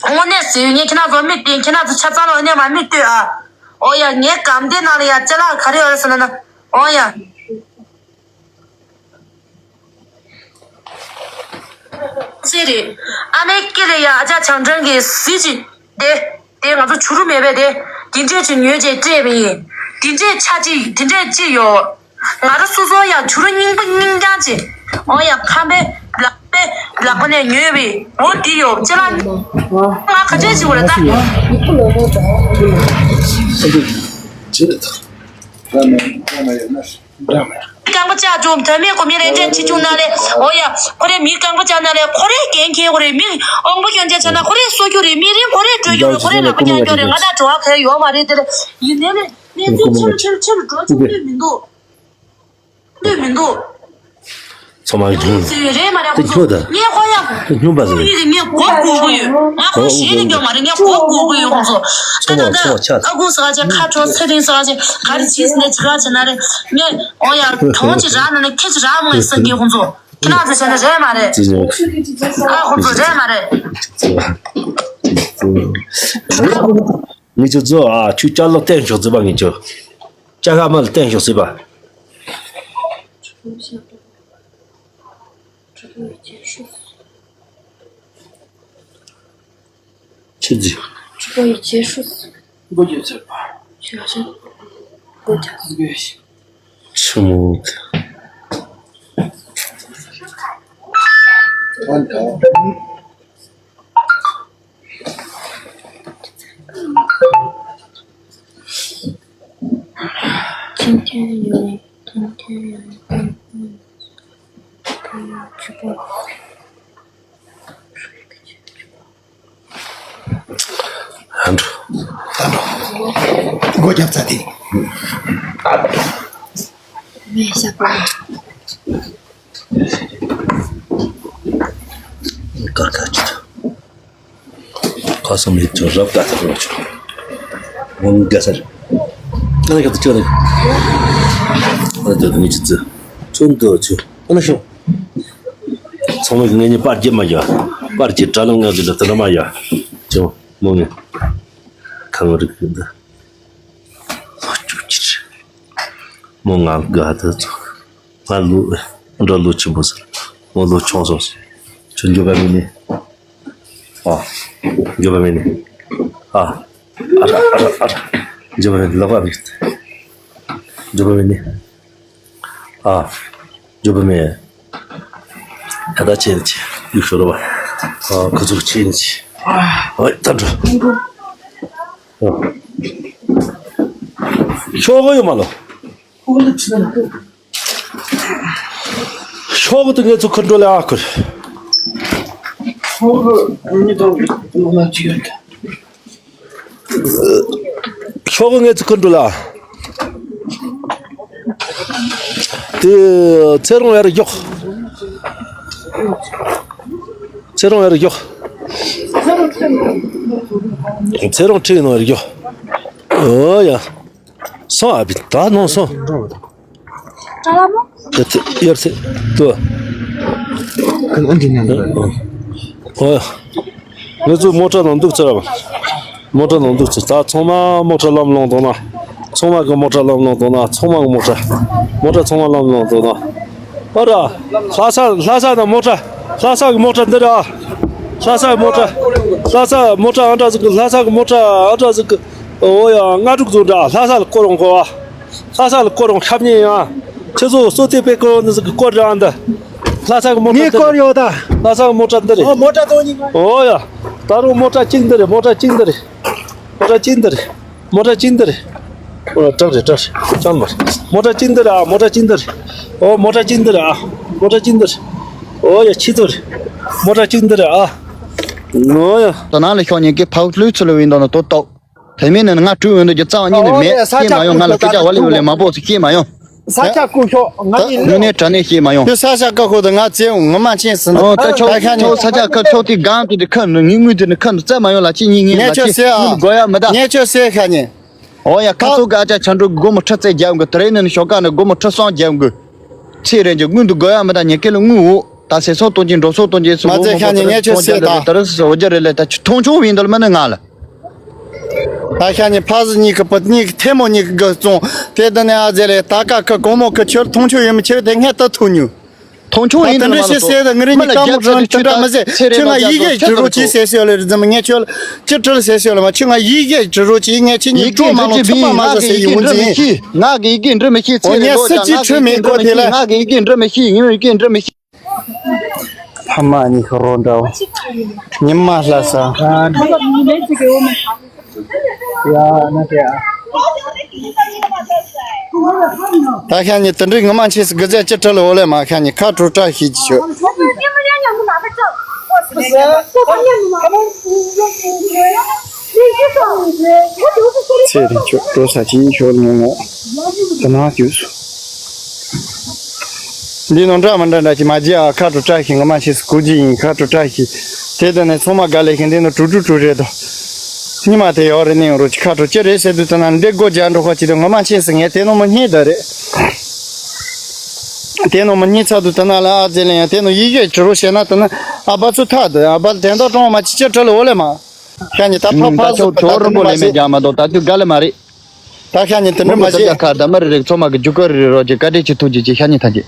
དངོས་གནས་ཟེར་ཡོད། ངས་ཁྱེད་རང་ཚོ་མིག་བསྟན། ཁྱེད་རང་ཚོ་ཆ་ཚང་ལ་གནས་མ་མིག་ལྟོས་ཨ། ཨོ་ཡ་ངའི་སྒམ་དེ་ནང་ལ་ཡ་ཅ་ལག་ག་རེ་ཡོད་རེད་ཟེར་ན་ན་ཨོ་ཡ། ཅི་རེད། ཨ་མའི་སྐེ་ལ་ཡ་ཨ་ཅག་བྱང་ཐང་གིས་གཟི་ཅིག་དེ། དེ་ང་ཚོ་བྱུ་རུ་མེད་པས་དེ། དེ་འདྲས་ཅིག་ཉོས་བྱས་སྤྲད་པ་ཡིན། དེ་འདྲས་ཆ་ཅིག་དེ་འདྲས་ཅིག་ཡོད། ང་རང་སོ་སོ་ཡང་བྱུ་རུ་རྙིང་པ་རྙིང་རྐྱང་ཅིག་ཨོ་ཡ་ཁམས་པའི་ལག་པའི་ལག་པ་ནས་ཉོས་པའི་འོ་དེ་ཡོད་ཅི་ལ། ང་ག་ཚོད་ཅིག་འོ་རེད་ད། རྐང་པ་བཅག་བཅུག་དོན་མེད་གོ་མི་རེ་འདྲ་ཆེ་ཆུང་ན་རེ། ཨོ་ཡ་ཁོ་རེ་མི་རྐང་པ་བཅག་ན་རེ། ཁོ་རེ་འགན་འཁྱེར་གོ་རེ། མི་དབང་པོ་སྐྱོན་ཅན་ཆགས་ན་ཁོ་རེ་གསོ་རྒྱུ་རེ། མི་རིང་ཁོ་རེ་སྤྲོད་རྒྱུ་རེ། ཁོ་རེ་ལག་པ་བརྐྱང་རྒྱུ་རེ། ང་དང་འབྲེལ་བ་ག་ཡོད་མ་རེད་དེ་རེད། ཡིན་ནའི་ནས་གནས་ཚུལ་ཆེ་རུ་ཆེ་རུ་ཆེ་རུ་འགྲོ་ཆོག་ལུས་མི་འདུག་ལུས་མི་འདུག་ཚང་མ་ཡིན། ཟེར་ཡོད་རེད་མ་རེད་ཁོ་ཚོ། ངས་ཁོ་ཡང་སྨྱོན་པ་ཟེར། ངས་ངས་མགོ་སྒུར་གི་ཡོད། ང་ཁོ་ཞེད་ནས་ཀྱང་མ་རེད། ངས་མགོ་སྒུར་གི་ཡོད་ཁོ་ཚོ། ད་ད་ད་ཨ་ཁུ་ཟེར་བ་ཅན་ཁ་དྲོ་ཚེ་རིང་ཟེར་བ་ཅན་ག་རེ་བྱས་ཟིན་ནས་ཅི་ག་བྱས་ན་རེད། ངས་ཨོ་ཡ་གྲོང་ཅི་རག་ན་ནས་ཁྱེད་ཅི་རག་མ་ཟེར་གི་ཁོ་ཚོ། ཁྱེད་རང་ཚོ་བྱས་ན་རེད་མ་རེད། ཨ་ཁོ་ཚོ་རེད་མ་རེད། ངས་ཁྱོད་ཚོ་ཨ་ཁྱོད་ཅ་ལག་བསྟན་ཤོག་ཟེར་བ། ངས་ཁྱོད་ཅ་ག་མ་ལ་བསྟན་ཤོག་ཟེར་བ། ཆི་ཟིག་སྒོ་ཡི་རྗེས་ཧྲུག་སྒོ་རྒྱབ་ཚར་བ། ཞག་ཞག་སྒོ་རྒྱབ། ཆི་མོ། ཐིང་ཐིང་ཡོད། ཐིང་ཐིང་ཡོད། ཐིང་ཐིང་ཡོད། ཨ་འགྲོ། ཨ་འགྲོ། སྒོ་རྒྱབ་ཚར་ཏེ། མེད་ཤག་པ། དཀར་དཀར་ཅིག་ཁ་སང་མི་ཚོ་རབ་ཀ་ཐག་རོ་ཆུ། འོང་དགའ་ས་རེད། ཨ་ན་ཁ་ཏུ་ཆུ་རེད། ཨ་ན་ཏུ་མི་ཅི་ཙི། ཆུ་འདུག་ཆུ། ཨ་ན་ཤོག་ཚང་མས་ངེད་གཉིས་པར་རྒྱབ་མ་ཡ། པར་གྱི་དྲ་ལམ་ངང་གི་ལ་དུ་ན་མ་ཡ། ཅུང་མོ་ངས་ཁ་ངོ་རིག་གི་འདུག་ལོ་བཅུ་གཅིག་མོ་ང་དགའ་ད་ཚོ། ང་ལོ་འདྲ་ལོ་ཆེན་པོ་ཟེར། མོ་ལོ་ཆུང་སོང་ཟེར། ཁྱོད་འགྱོད་པ་མེད་ནི། ཨ། འགྱོད་པ་མེད་ནི། ཨ། ཨ་ར་ཨ་ར་ཨ་ར། འགྱོད་པ་མེད་ནི་ལག་པ་མེད། འགྱོད་པ་མེད་ནི། ཨ། འགྱོད་པ་མེད། ད་ལྟ་ཆེ་ནི་ཆེ། ཡུག་ཤོར་བ། ཨ། ཁོ་ཚོ་ཆེ་ནི་ཆེ། ཨ། ད་འགྲོ། ཨ། ཤོག་གུ་ཡོད་མ་ལོ། ཤོག་གུ་དེ་ངས་ཚུར་ཁུར་འགྲོ་ལ་ཨ་ཁུར། ཤོག་གུ་ངས་ཚུར་ཁུར་འགྲོ་ལ། དེ་ཚེ་རིང་ཡར་མགྱོགས། ཚེ་རིང་ཡར་མགྱོགས། ཚེ་རིང་ཁྲིད་ནང་ཡར་མགྱོགས། ཨོ་ཡ། སོང་ཨ་བི་ད་ནང་སོང་། ཡར་ཚེ་ཡར་ཚེ་དུ། ཨོ་ཡ། ང་ཚོ་མོ་ཊ་ནང་འདུག་ཚར་བ། མོ་ཊ་ནང་འདུག་ཚར། ད་ཚང་མ་མོ་ཊ་ལམ་ལོང་དང་ན། ཚང་མ་གི་མོ་ཊ་ལམ་ལོང་དང་ན། ཚང་མ་གི་མོ་ཊ། མོ་ཊ་ཚང་མ་ལམ་ལོང་དང་ན། ཨ་ར། ལྷ་ས་ལྷ་ས་ན་མོ་ཊ། ལྷ་ས་གི་མོ་ཊ་འདི་ར། ལྷ་ས་གི་མོ་ཊ། ལྷ་ས་མོ་ཊ་ཨ་འདྲ་ཟིག་གི། ལྷ་ས་གི་མོ་ཊ་ཨ་འདྲ་ཟིག་གི། ཨོ་ཡ། ལྔ་དྲུག་ཙམ་འདྲ་ལྷ་ས་ལ་བསྐོར་འོང་གོ་བ། ལྷ་ས་ལ་བསྐོར་འོང་། ཤ་བརྙན་ཡང་ཁྱེད་ཚོ་གསོལ་ཚིགས་དཔེ་བསྐོར་འོང་ནི་ཟིག་གི་བསྐོར་ར་འདི། ལྷ་ས་གི་མོ་ཊ་ངས་འདི་བསྐོར་རེད། ཡོད་ད། ལྷ་ས་གི་མོ་ཊ་འདི་རེད། ཨོ་མོ་ཊ་དོ་ཉིན། ཨོ་ཡ། ད་རུང་མོ་ཊ་གཅིག་འདི་རེད། མོ་ཊ་གཅིག་འདི་རེད། མོ་ཊ་གཅིག་འདི་རེད། མོ་ཊ་གཅིག་འདི་རེད། ཨོ་ཡ། བྲག་རེད་བྲག་རེད། ཅང་མ་རེད། མོ་ཊ་གཅིག་འདི་རེད་ཨ། མོ་ཊ་གཅིག་འདི་རེད། ཨོ་མོ་ཊ་གཅིག་འདི་རེད་ཨ། མོ་ཊ་གཅིག་འདི་རེད། ཨོ་ཡ། ཁྱི་ཚོ་རེད། མོ་ཊ་གཅིག་འདི་རེད་ཨ། ཨོ་ཡ། ད་ནང་ལ་ཤོག་ཉིན་གི་ཕག་ལུས་ཚུ་ལ་བིན་དང་ན་ཏོ་ཏོ། དེ་མིན་ནི་ང་བྲོས་འོང་དུ་རྒྱུ་རྩ་བ་ཉིད་ནས་མེད། ཨོ་ཡ། ས་ཆ་ཤེས་མ་ཡོང་། ང་ལ་སྐད་ཆ་བ་ལེ་བ་ལེ་མང་པོ་ཞིག་ཤེས་མ་ཡོང་། ས་ཆ་ཀུ་ཤོག་ང་ཡིན་ལེ། དངོས་གནས་དྲང་གནས་ཤེས་མ་ཡོང་། ཁྱོད་ས་ཆ་ཀ་ཁོ་དང་ང་བཙལ་འོང་། ངོ་མ་ཆེན་ཟིན། ཨོ་ད་ཁྱོད་ད་ཁ་ཁྱོད་ས་ཆ་ཁ་ཁྱོད་དེ་སྒང་དེ་དེ་ཁ་ནི་ངའི་ངུས་དེ་ནི་ཁ་ནི་བཙལ་མ་ཡོང་ལ་ཅི་ཉིན་ངས་ལ་ཅི་ངས་ཁྱོད་སེ་ཨ། ངུས་དགོས་ཡ་མི་ད། ངས་ཁྱོད་སེ་ཁ་ཉིན། ཨོ་ཡ། ཁ་ཚུགས་ཀྱི་ཨ་ཅག་ཆ་འགྲོ་གི་སྒོར་མོ་ཁྲི་བརྩེགས་རྒྱབ་འགོ། དེ་རིང་ནི་ཤོག་ཀ་ནི་སྒོར་མོ་ཁྲི་གསུམ་རྒྱབ་འགོ། ཚེ་རིང་གི་ངུས་འདུག་དགོས་ཡ་མི་ད། ཉེ་སྐད་ལ་ངུས་འོ། ད་ཟས་སོགས་གཏོང་གྱིན་འགྲོ་སོགས་གཏོང་གྱིན་སུ་མ་ཚད་ཤ་ཉེ་ངས་ཁྱོད་སེ་ད། ད་ར་སུ་སོ་བརྒྱ་རེ་ལས་ད་ཁྱོད་མཐོང་ཆུང་བིན་འདོད་མ་ནི་ང་ལ། ད་ཤ་ཉེ་ཕ་ཟི་གཉིས་ཀྱི་བུ་གཉིས་ཀྱི་ཐལ་མོ་གཉིས་ཀྱི་དགུ་བཙོང་དེ་ད་ནི་ཨ་ཟེ་ལེ་ད་ཀ་ཁ་གོང་མོ་ཁ་ཁྱོད་མཐོང་ཆུང་ཡོད་མི་ཁྱོད་དེ་ངས་ད་ཐུག་ཉུ། མཐོང་ཆུང་ཡིན་ད་འདྲ་ཞིག་ཟེར་ད་ངི་རི་ཉི་ཀ་མོ་ཁྲང་ཅི་འདྲ་མ་ཟེར་ཁྱོད་ང་ཡི་གེ་ཅི་རོ་ཅི་ཟེར་ཟེར་ལེ་རི་ཛི་མ་ངས་ཁྱོད་ཅི་འདྲ་ཟེར་ཟེར་ལེ་མ་ཁྱོད་ང་ཡི་གེ་ཅི་རོ་ཅི་ངས་ཁྱི་ཉི་ཀྲོ་མ་མ་ཚོད་པ་མ་ཟེར་ཟེར་ཡོང་ཟིན། ང་གི་ཡི་གེ་འབྲི་མི་ཤེས། ཚེ་རིང་ངས་སི་ཅི་ཁྲི་མེད་གོ་དེ་ལ་ང་གི་ཡི་གེ་འབྲི་མི་ཤེས། ངས་ཡི་གེ་འབྲི་མི་ཤེས། ཕ་མ་གཉིས་ཁ་རོ་འདྲ་བོ། ཉི་མ་ལྷ་ས། ཡ་ན་དེ་ཨ། ད་ཤ་ཉེ་དེ་འདྲའི་ངོ་མ་ཆེ་སི་གི་ཟེ་ཅི་ཁྲི་ལ་འོ་ལེ་མ་ཤ་ཉེ་ཁ་དྲོ་བཀྲ་ཤིས་ཀྱི་ཆོད། ཚེ་རིང་ཆོད་འགྲོ་ས་ཅི་ཡིན་ཆོད་ངོ་ངོ་དེ་ན་དུས་སུ། འདི་ནང་འདྲ་མི་འདྲ་འདྲ་ཅིག་མ་བརྗེད་ཨ། ཁ་དྲོ་བཀྲ་ཤིས། ངོ་མ་ཆེ་སི་སྐུ་རྗེས་ཡིན། ཁ་དྲོ་བཀྲ་ཤིས། དེ་དོན་ནས་ཚང་མ་དགའ་ལེ་ཤིང་འདི་ནི་དྲུག་དྲུག་དྲུག་རེད་དོ། སྙི་མ་དེ་ཡོག་རེ་ནས་ཡོང་རོགས་ཀྱི་ཁ་དྲོ་ཅི་རེད་ཟེར་དུས་ད་ན་འདི་སྒོ་རྒྱག་འགྲོ་ཁ་ཅི་དོ་ངོ་མ་ཆེ་སི་ངས་དེ་ནང་མི་རྙེད་ད་རེད། དེ་ནང་མི་རྙེད་ཚར་དུས་ད་ན་ལ་ཨ་ཙེ་ལེ་ཡང་དེ་ནང་ཡི་གེ་ཅི་རོ་བཤད་ན་ད་ན་ཨ་བ་ཚུ་ཐག་དོ་ཨ་བ་དན་ཏོ་ཀྲོང་མ་ཅི་ཅི་ཁྲི་ལ་འོ་ལེ་མ། ཤ་ཉེ་ད་ཕ་ཕ་ད་ཚོ་ཁྱོད་ཁྱོད་རིན་པོ་ལས་མེད་ཀྱང་མ་གཏོགས་ད་དུས་དགའ་ལེ་མ་རེད། ད་ཤ་ཉེ་དེ་འདྲ་མ་བྱེད། ཁ་ད་མ་རེ་རེ་ཚོ་མ་གི་རྒྱུ་ཀ་རེ་རེ་རོ་ཅེ་བཀའ་དྲིན་ཆེ་ཐུགས་རྗེ་ཆེ་ཤ་ཉེ་ཐམས་ཅད།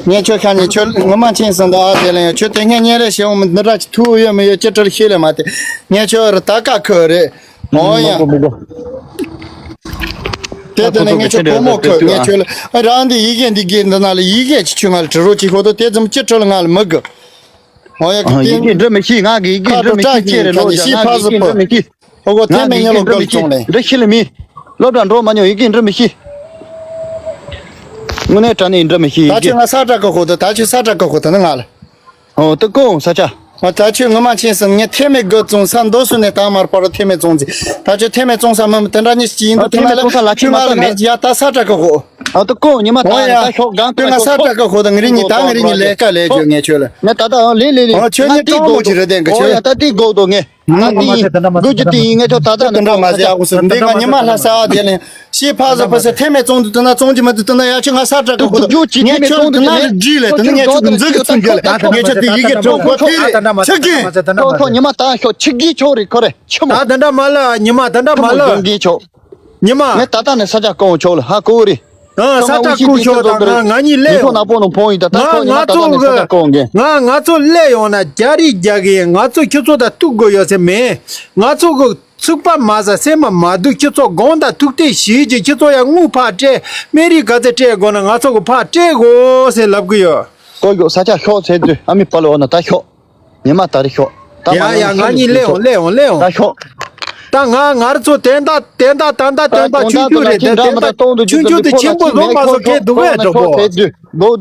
ངས་ཁྱོད་ཤ་ཉེ་ཁྱོད་ངོ་མ་ཆེན་སོང་ད་ཨ་དེ་ལ་ཡང་ཁྱོད་དེ་སྔ་ཉེ་རེ་ཤེས་འོང་མི་འདི་འདྲ་ཅི་ཐུག་ཡོད་མི་ཡོད་ཅི་ཁྲི་ཤེས་ལེ་མ་དེ་ངས་ཁྱོད་ར་ད་ཀ་ཁོ་རེད། ཨོ་ཡ། དེ་དེ་ནས་ངས་ཁྱོད་བུ་མོ་ཁོ་ངས་ཁྱོད་ལ་རང་འདི་ཡི་གེ་འདི་གི་འདི་ན་ལ་ཡི་གེ་ཅི་ཁྱོད་ང་ལ་བྲི་རོགས་ཅིག་ཤོག་དོ་དེ་ཙམ་ཅི་ཁྲི་ལ་ང་ལ་མི་དགོས། ཨོ་ཡ་གི་ཡི་གེ་འབྲི་མི་ཤེས། ང་གི་ཡི་གེ་འབྲི་མི་ཤེས། ཁྱེད་རེ་ལོ་ཞིག་ང་གི་ཡི་གེ་འབྲི་མི་ཤེས། ཨོ་གོ་ཐེ་མེ་ཉེ་ལོ་གོལ་ཙོང་ལེ། འབྲི་ཤེས་ལེ་མི། སློབ་གྲྭ་འགྲོ་མ་མྱོང་། ཡི་གེ་འབྲི་མི་ཤེས། དངོས་གནས་དྲང་གནས་འབྲི་མི་ཤེས་ཡི་གེ། ད་ཁྱོད་ང་ས་ཏྲ་ཀ་ཧོ་ད་ད་ཁྱོད་ས་ཏྲ་ཀ་ཧོ་ད་ནི་ང་ལ། ཨོ་ད་ཀོང་ས་ཆ། ང་ད་ཁྱོད་ངོ་མ་ཆེན་སམ་ངས་ཐེ་མེ་གོལ་ཙོང་ས་མདོ་སུ་ནས་ད་མར་པར་ཐེ་མེ་ཙོང་ཙི། ད་ཁྱོད་ཐེ་མེ་ཙོང་ས་མི་མི་དེ་འདྲ་ཉིས་ཅི་ཡིན་དུ་ཐེ་མེ་ལ་ཁྱོད་ང་ལ་ཁྱོད་ང་ལ་ཡ་ད་ས་ཏྲ་ཀ་ཧོ། ཨ་ད་ཀོང་ཉི་མ་ད་ད་ཤོག་གང་ཁྱོད་ང་ས་ཏྲ་ཀ་ཧོ་ད་ངི་རི་ཉི་ད་ངི་རི་ཉི་ལས་ཀ་ལས་ཁྱོད་ངས་ཁྱོད་ལ། ང་ད་ད་ལེ་ལེ་ལེ། ཁྱོད་ཉི་ཀྲོང་མོ་ཅི་རེད་དེང་གི་ཁྱོད། ཡ་ད་དེ་གོ་དོ་ངས། ང་དེ་ཡིན་དགོས་རྒྱུ་དེ་ཡིན། ངས་ཁྱོད་ད་ད་ནི་དེ་འདྲ་མ་ཟེར་ཨ་ཁུ་སུ་འདི་ག་ཉི་མ་ལྷ་ས་ཨ་དེ་ལེན་ཤི་ཕ་ཟ་ཕ་ཟ་ཐེ་མེ་ཙོང་དུ་དུ་ན་ཙོང་གི་མ་དུ་དུ་ན་ཡ་ཁྱོད་ང་ས་ཏྲ་ཀ་ཁུ་དུ་ངས་ཁྱོད་དུ་ན་ལ་འདྲི་ལེ་དུ་ན་ངས་ཁྱོད་དུ་འཛིན་གི་ཚུན་གི་ལེ་ངས་ཁྱོད་དུ་ཡི་གེ་ཁྱོད་ཁོ་ཐི་རེ་ཆི་གི་ཁྱོད་ཁྱོད་ཉི་མ་ད་ཤོག་ཆི་གི་ཁྱོད་རེ་ཁོ་རེ་ཆི་མོ། ད་དེ་འདྲ་མ་ལ་ཉི་མ་ད་འདྲ་མ་ལ་ཡོང་གི་ཁྱོད། ཉི་མ། ངས་ད་ལྟ་ནས་ས་ཆ་གང་ཆོག་ལ་ཧ་གོ་རེད། ཨ་ས་ཆ་ཀུ་ཤོག་དང་ང་ང་གཉིས་སླེབས་ཡོང་། ཁོ་ན་པོ་ནང་ཕོང་ཡིན་ད་ད་ཁོ་ཉི་མ་ད་ལྟ་ནས་ས་ཆ་གང་གི། ང་ང་ཚོ་སླེབས་ཡོང་ན་རྒྱ་རིགས་རྒྱ་གི་ང་ཚོ་ཁྱོད་ཚོ་ད་གཏུག་དགོས་ཡོད་ཟེར་མེད། ང་ཚོ་གི་ཚུགས་པ་མ་ཟ་སེམས་མ་མ་སྡུག་ཁྱོད་ཚོ་དགོངས་དག་ཐུགས་གཏད་བཞེས་ཀྱི་ཁྱོད་ཚོ་ཡང་དངུལ་ཕར་སྤྲད་སྨན་རིགས་ག་ཚད་སྤྲད་དགོས་ན་ང་ཚོ་གི་ཕར་སྤྲད་དགོས་ཟེར་ལབ་གི་ཡོད། ཀོ་ཡོ་ས་ཆ་ཤོག་ཟེར་དུས་ཨ་མི་པ་ལོ་ན་ད་ཤོག་ཉི་མ་ད་རེ་ཤོག་ད་མ་ཡ་ཡ་ང་གཉིས་སླེབས་ཡོང་སླེབས་ཡོང་སླེབས་ཡོང་། ད་ཤོག་ད་ང་ང་ར་ཚོ་དན་ད་དན་ད་ད་ད་དན་ད་ད་ཆུང་ཆུང་རེད། དན་ད་ད་ཆུང་ཆུང་དེ་ཆེན་པོ་བཟོ་མ་བཟོ་ཁྱེད་སྡུག་བས་འགྲོ་གོ།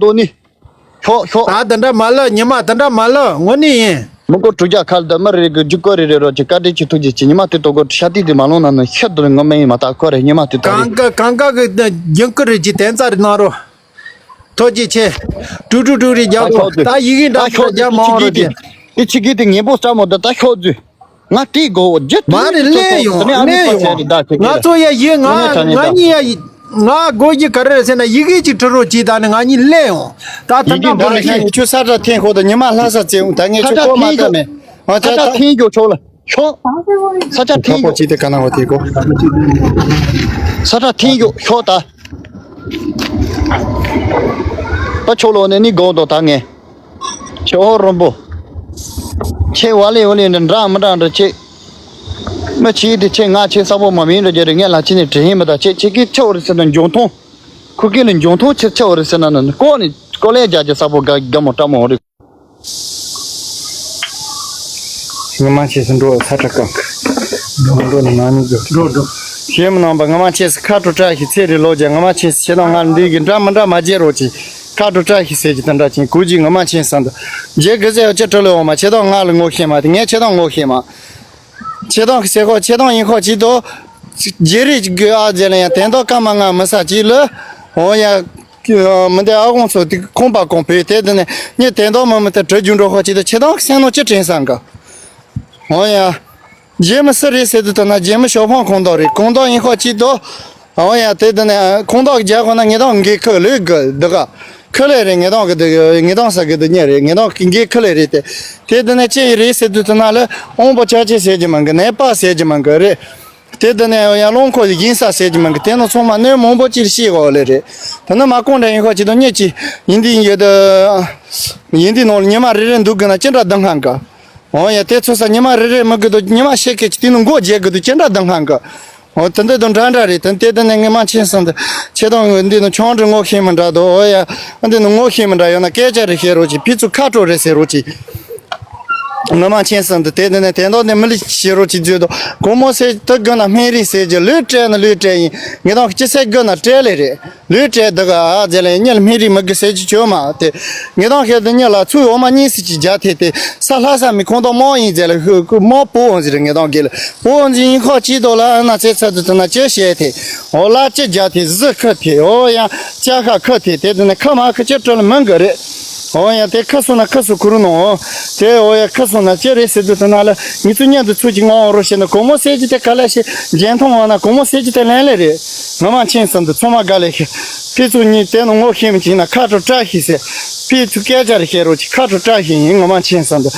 ད་དེ་འདྲ་མ་ལ་ཉི་མ་དེ་འདྲ་མ་ལ་ངོ་ནི་ཡིན། མི་གོ་དྲུག་བརྒྱ་ཁ་ལ་མི་རེ་གི་རྒྱུ་ཀོ་རེ་རེ་རོ་ཅི་ཀ་ཏི་ཅི་ཐུག་ཅི་ཅི་ཉི་མ་དེ་ཏོ་གོ་ཤ་ཏི་དེ་མ་ལོང་ན་ནི་ཤ་དུ་ངོ་མ་ཡིན་མ་ད་ཁོ་རེ་ཉི་མ་དེ་ཏོ་རེ། གང་ག་གང་ག་གི་རྒྱུན་ཀོ་རེ་ཅི་དན་རྩ་རེ་གནང་རོ། ཐོ་ཅི་ཆེ། ཀྲུ་ཀྲུ་ཀྲུ་རེ་རྒྱག་གོ། ད་ཡི་གེ་འདྲ་ད་ཤོག་རྒྱག་མ་འོང་རོ་ཅི། དེ་ཆི་གི་དེ་ངན་པོ་སྐྲ་མོ་ད་ད་ཤོག་རྫུས། ང་དེ་གོ་རྒྱུ་མ་རེད། ལས་ཡོང་ལས་ཡོང་། ང་ཚོ་ཡ་ཡི་ང་ང་གཉིས་ཡ་ཡི་ང་དགོས་ཀྱི་ག་རེ་རེད་ཟེར་ན་ཡི་གེ་ཅིག་འབྲི་རོགས་གྱིས། ད་ནི་ང་གཉིས་ལས་ཡོང་། ད་ད་ཡི་གེ་འབྲི་རོགས་གྱིས། ཁྱོད་ས་ཁྲ་འཐེན་ཤོག་ད་ཉི་མ་ལྷ་ས་བཙལ་འོང་། ད་ངས་ཁྱོད་ས་ཁྲ་གོ་མ་འཐེན་ཤོག་ད་མེད། ང་ས་ཁྲ་ཚ་འཐེན་ཤོག་ཆོག་ལ་ཤོག་ས་ཁྲ་འཐེན་ཤོག་ཁ་པོ་ཅིག་དེ་ག་ན་བ་དེ་གོ། ས་ཁྲ་འཐེན་ཤོག་ཤོག་ད། ད་ཆོག་ལོ་ནས་ནི་དགོངས་དོ་ད་ངས། ཆེ་ཧོ་རོན་པོ། ཆེ་བ་ལེ་བ་ལེ་འདྲ་འདྲ་མི་འདྲ་འདྲ་ཆེ། མི་ཆེ་དེ་ཆེ་ང་ཆེ་ས་པོ་མ་མིན་འདྲ་རྒྱ་རེ་ངས་ལ་ཆེ་ནས་དྲི་ཧེ་མི་ད་ཆེ་ཆེ་གི་ཆེ་བ་རེ་ཟེར་ན་འཇོང་ཐོང་། ཁུ་ཀི་ལ་འཇོང་ཐོང་ཆེ་ཆེ་བ་རེ་ཟེར་ན་ནི་ཀོ་ནི་ཀོ་ལེ་རྒྱ་རྒྱ་ས་པོ་ག་ག་མོ་ཏྲ་མོ་རེ། ངོ་མ་ཆེ་སུ་འགྲོ་ས་ཁྲ་ཀང་། འགྲོ་འགྲོ་ནི་ང་ནི་འགྲོ། འགྲོ་འགྲོ། ཞེས་མི་ནང་པ་ངོ་མ་ཆེ་སུ་ཁ་དྲོ་བཀྲ་ཤིས་ཚེ་རེ་ལོ་རྒྱ་ངོ་མ་ཆེ་སུ་ཆེ་དང་ང་འདི་གི་འདྲ་མི་འདྲ་མ་བརྗེ་རོགས་གྱིས། ཁ་དྲོ་བཀྲ་ཤིས་ཟེར་གྱི་དེ་འདྲ་ཅིང་གུ་གྱི་ངོ་མ་ཆེ་སུ་འདི། རྗེ་གི་ཟེར་བ་ཅི་དྲི་ལོ་འོ་མ་ཆེ་དང་ང་ལ་ངོ་ཤེས་མ་དེ་ངས་ཆེ་དང་ངོ་ཤེས་མ། ཆེ་དང་གི་ཟེར་ཁོ་ཆེ་དང་ཡིན་ཁོ་ཅི་དོ། རྗེ་རེ་གི་ཨ་ཟེར་ལ་ཡང་དེ་འདོ་ཀ་མ་ང་མི་ས་ཅི་ལ། འོ་ཡ། མི་འདི་ཨ་ཁོང་ཚོ་དེ་ཁོང་པ་ཁོང་བོས་དེ་དེ་ནས་ངས་དེ་འདོ་མི་མི་དེ་དྲི་རྒྱུ་འགྲོ་ཁོ་ཅི་དོ་ཆེ་དང་གི་སེམས་ནོ་ཅི་དྲན་སང་གི། འོ་ཡ། རྗེ་མི་སུ་རེད་ཟེར་དུས་ད་ན་རྗེ་མི་ཞོ་ཕང་ཁོང་དོ་རེད་ཁོང་དོ་ཡིན་ཁོ་ཅི་དོ། འོ་ཡ་དེ་དེ་ནས་ཁོང་དོ་རྒྱ་ཁོ་ན་ངེ་དང་གི་ཁུ་ལུས་གི་འདི་ག་ཁུ་ལས་རེད། ངེ་དང་གི་འདི་ངེ་དང་ས་གི་འདི་ཉེ་རེད། ངེ་དང་གི་གི་ཁུ་ལས་རེད་དེ། དེ་དེ་ནས་ཅི་ཡི་རེད་ཟེར་དུས་ད་ན་ལ་ཨོང་པོ་ཅག་ཅེ་ཟེར་གྱི་མང་གི་ནས་པ་ཟེར་གྱི་མང་གི་རེད། དེ་དེ་ནས་ཡང་ལོང་ཁོ་ཡིན་ས་ཟེར་གྱི་མང་གི་དེ་ནི་ཚང་མ་གནས་མང་པོ་ཅིག་ཤེས་གོ་ལེ་རེད། ད་ནི་མ་ཀོང་འདྲ་ཡིན་ཁོ་ཅི་དང་ཉེ་ཅི་ཡིན་འདི་ཡོད་དེ། ཡིན་འདི་ནང་ལ་ཉི་མ་རེ་རེ་འདུག་གི་ན་ཅི་འདྲ་སྡང་ཧང་གི། འོ་ཡ་དེ་ཚོ་ས་ཉི་མ་རེ་རེ་མི་དགོས་དུ་ཉི་མ་ཤེས་ཀྱི་ཅི་དེ་ནི་མགོ་རྒྱས་དགོས་དུ་ཅི་འདྲ་སྡང་ཧང་གི། འོ་དེ་འདི་དང་འདྲ་འདྲ་རེད། དེ་དེ་དེ་ནས་ངས་མ་ཆེན་སོང་དུ་ཆེ་དང་འདི་ནི་ཆང་འདྲ་ངོ་ཤེས་མི་འདྲ་དོ། འོ་ཡ་འདི་ནི་ངོ་ཤེས་མི་འདྲ་ཡོད་ན་སྐད་ཆ་རེ་བཤད་རོགས་ཅིག་ཕི་ཚུ་ཁ་དྲོ་རེ་ཟེར་རོགས་ཅིག་ངོ་མ་མཁྱེན་སོང་དུ་དེ་དེ་ནས་དེ་འདོག་ནས་མི་ལི་ཤེས་རོགས་ཅིག་བརྗོད་དོ། གོང་མོ་ཟེར་དུ་དགོས་ན་སྨན་རིགས་ཟེར་གྱི་ལུས་སྤྲད་ན་ལུས་སྤྲད་ཡིན། ངེད་དང་ཅི་ཟེར་དགོས་ན་སྤྲད་ལེ་རེད། ལུས་སྤྲད་འདི་ག་ཨ་ཟེར་ལེ་གཉིད་ལ་སྨན་རིགས་མི་དགོས་ཟེར་གྱི་བྱོས་མ་དེ། ངེད་དང་ཤེས་དུ་གཉིད་ལ་ཚུར་འོ་མ་གཉིས་སུ་ཅིག་རྒྱ་ཐེ་དེ་ས་ལྷ་ས་མི་ཁོང་དང་མོ་ཡིན་ཟེར་ལེ་ཧུ་ཁུ་མོ་པོ་འོང་ཟེར་ངེད་དང་གེ་ལ་པོ་འོང་ཟེར་ཡིན་ཁོ་ཅི་དོ་ལ་ཨ་ན་ཚེ་ཚ་དུ་དུ་ན་ཅི་བཤད་དེ། འོ་ལ་ཅི་རྒྱ་ཐེ་གཟི་ཁུ་ཐེ་འོ་ཡང་ཅ་ཁ་ཁུ་ཐེ་དེ་དུ་ནས་ཁ་མ་ཁུ་ཅི་སྤྲོད་ལ་མི་དགོས་རེད། འོ་ཡ་དེ་ཁ་སོ་ན་ཁ་སོ་ཁུ་རུ་ནོ། དེ་འོ་ཡ་ཁ་སོ་ན་ཅི་རེད་ཟེར་དུས་ད་ན་ལ་ངེད་ཚོ་མཉམ་དུ་ཚུར་གྱི་ངོ་འོང་རོ་བྱས་ན་གོང་མོ་ཟེར་གྱི་དེ་ག་ལ་ཞེ་རྒྱན་མཐོང་བ་ན་གོང་མོ་ཟེར་གྱི་དེ་ལན་ལེ་རེད། ངོ་མ་མཁྱེན་སོང་དུ་ཚང་མ་དགའ་ལེ་ཤི། ཕི་ཚུ་གཉིས་དེ་ནི་ངོ་ཤེས་མི་གྱིས་ན་ཁ་དྲོ་བཀྲ་ཤིས་ཟེར། ཕི་ཚུ་སྐད་ཆ་རེ་བཤད་རོགས་གྱིས་ཁ་དྲོ་བཀྲ་ཤིས་ཡིན་ངོ་མ་མཁྱེན་སོང་དུ།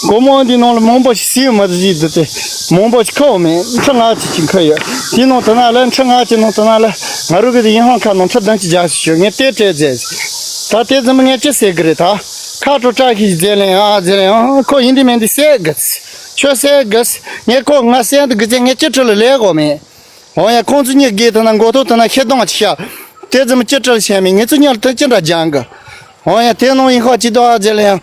གོང་མོ་འདི་ནང་ལ་མང་པོ་ཞིག་སིའུ་མ་ཟིག་འདུག་སྟེ། མང་པོ་ཞིག་ཁ་འོ་མེད་ཁྲི་ལྔ་ཅིག་ཅིག་ཁ་ཡོད། དེ་ནང་དུ་ན་ལ་ཁྲི་ལྔ་ཅིག་ནང་དུ་ན་ལ་ང་རུ་གི་དེ་ཡིན་ཧང་ཁ་ནང་ཁྲི་བདུན་ཅིག་རྒྱག་ཞིག་ཞོད་ངས་དེ་སྤྲད་མཛད། ད་དེ་ཙམ་ངས་ཅི་ཟེར་གི་རེད་ད། ཁ་དྲོ་བཀྲ་ཤིས་ཟེར་ལེ་ཨ་ཟེར་ལེ་ཨ་ཁོ་ཡིན་དེ་མིན་དེ་ཟེར་གི། ཁྱོད་ཟེར་གི། ངས་ཁོ་ང་ཟེར་འདུག་གི་ཚེ་ངས་ཅི་ཁྲི་ལ་ལས་གོ་མེད། འོ་ཡ་ཁོང་ཚོ་གཉིས་དགེ་དེ་ན་མགོ་ཐོག་དེ་ན་ཤེས་སྟངས་ཅི་ཤ། དེ་ཙམ་ཅི་སྤྲད་བྱས་མེད་ངེད་ཚོ་གཉིས་ལ་དེ་ཅི་འདྲ་སྦྱང་གི། འོ་ཡ་དེ་ནང་ཡིན་ཁ་ཅི་དོ་ཨ་ཟེར་ལེ་ཡང་།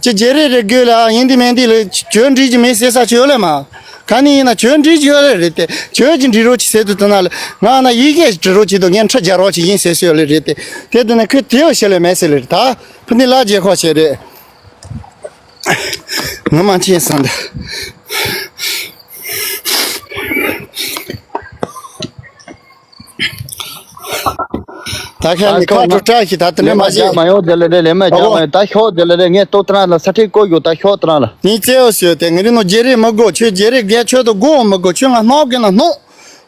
ཅི་རྗེ་རེ་རེ་དགོས་ལ་ཡིན་དེ་མིན་དེ་ལ་ཁྱོད་འདྲིས་ཀྱི་མེད་ཟེར་ས་ཁྱོད་ལ་མ། ག་ནས་ཡིན་ན་ཁྱོད་འདྲིས་ཀྱི་ཡོད་ལེ་རེད་དེ་ཁྱོད་ཀྱི་འདྲིས་རོགས་ཀྱི་ཟེར་དུས་དེ་ན་ལ་ང་ན་ཡི་གེ་འབྲི་རོགས་ཀྱི་དོ་ངས་ཁྲི་རྒྱག་རོགས་ཀྱི་ཡིན་ཟེར་སོད་ལེ་རེད་དེ། དེ་དེ་ན་ཁོས་དེའོ་ཤེས་ལེ་མེད་ཟེར་ལེ་རེད་ད། ཕུ་ནི་ལ་རྗེ་ཁོ་ཤེས་རེད། ངོ་མ་མཁྱེན་སོང་དུ། ད་ཁ་ནི་ཁ་དྲོ་བཀྲ་ཤིས་ད་དེ་ནས་མ་ཤེས། མ་ཡོང་དེ་ལ་རེད་ལེ་མ་རྒྱག་མ་ཡོང་ད་ཤོག་དེ་ལ་རེད་ངས་ལྟོ་ཏྲང་ལ་ས་ཁྲིད་བསྐོ་རྒྱུ་ད་ཤོག་ཏྲང་ལ། ནི་ཙེའོ་ཤོད་དེ་ངེད་རི་ནོ་རྗེ་རེ་མི་དགོ་ཁྱོད་རྗེ་རེ་རྒས་ཁྱོད་དུ་དགོ་མི་དགོ་ཁྱོད་ང་སྣང་གི་ན་སྣང་།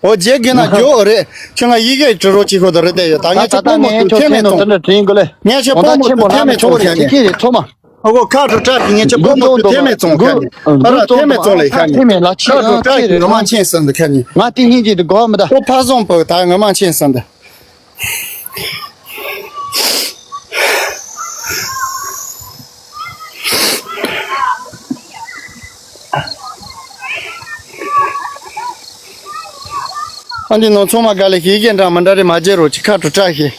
འོ་རྗེ་རྒས་ན་རྒྱོ་རེད་ཁྱོད་ང་ཡི་གེ་འབྲི་རོགས་ཅིག་ཁོ་དུ་རེད་དེ་ཡོད་ད་ངས་ཁྱོད་པོ་མོ་དུ་ཐེ་མེད་ཙོང་། ངས་ཁྱོད་པོ་མོ་དུ་ཐེ་མེད་ཙོང་ཁྱོད་ནི། ཨ་གོ་ཁ་ཁྲོ་ཁྲ་གི་ངས་ཁྱོད་པོ་མོ་དུ་ཐེ་མེད་ཙོང་ཁ་ནི། ཨ་ར་ཐེ་མེད་ཙོང་ལེ་ཁ་ནི། ཁ་ཁྲོ་ཁྲ་གི་ངོ་མ་མཁྱེན་སོང་དུ་ཁ་ནི། ང་དེ་སྙིང་རྗེ་དུ་གོ་མི་ད། ཁོ་ཕ་བཟང་པོ་ད་ངོ་མ་མཁྱེན་སོང་དུ། ཨ་འདི་ནང་ཚང་མ་ག་ལེ་ཤི་ཡི་གེ་འདྲ་མི་འདྲ་རེ་མ་བརྗེ་རོགས་ཅིག་ཁ་དྲོ་བཀྲ་ཤིས།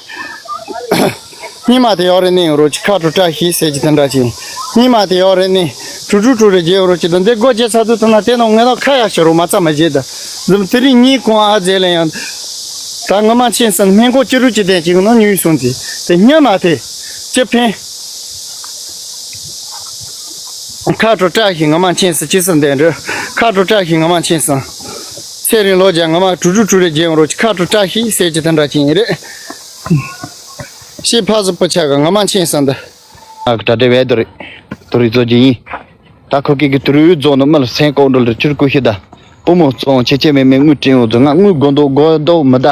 སྙིང་མ་དེ་ཡོག་རེ་ནི་རོགས་ཅིག་ཁ་དྲོ་བཀྲ་ཤིས་ཟེར་གྱི་དེ་འདྲ་ཅིག་སྙིང་མ་དེ་ཡོག་རེ་ནི་ དྲུག་དྲུག་དྲུག་རེ་རྒྱལ་རོ་ཅི་དང་འདི་སྒོ་རྒྱལ་ཚ་དུ་ཐུབ་ན་དེ་ནང་ངེ་ཐོག་ཁ་ཡག་ཤི་རོ་མ་ཚ་མ་བྱེད་ད། འཛུམ་དེ་རིང་གཉིས་གོང་ཨ་རྫས་ལ་ཡང་། ད་ངོ་མ་མཁྱེན་སོང་སྨན་ཁོག་ཅི་རུ་ཅི་ལྡན་ཅིག་ནང་ཉུལ་སོང་ཅི་དེ་སྙམ་མ་དེ་ཅི་ཕན། ཁ་དྲོ་བཀྲ་ཤིས་ངོ་མ་མཁྱེན་སོང་ཅི་སོང་དེ་འདྲ་ཁ་དྲོ་བཀྲ་ཤིས་ངོ་མ་མཁྱེན་སོང་། ཚེ་རིང་ལོ་བརྒྱ་ངོ་མ་དྲུག་དྲུག་དྲུག་རེ་རྒྱལ་རོ་ཅི་ཁ་དྲོ་བཀྲ་ཤིས་ཟེར་ཅི་དེ་འདྲ་ཅི་ཡིན་རེད། ཤི་ཕ་སུ་པོ་ཆ་ག་ངོ་མ་མཁྱེན་སོང་ད། ཨ་ཀ་ཏྲ་ཏྲེ་བེ་དོ་རི། དོ་རི་ཙོ་ཇི་ཡིན། ད་ཁོ་ཀི་གི་དུ་རུ་རྫོང་ནུ་མི་ལ་སེང་ཀོ་འགྲོ་ལ་ཅིར་ཀུ་ཤི་ད། པུ་མོ་ཙོང་ཆེ་ཆེ་མེ་མེ་དངུལ་དྲན་འོ་ཛོ་ང་དངུལ་དགོ་འདོ་དགོ་འདོ་མི་ད།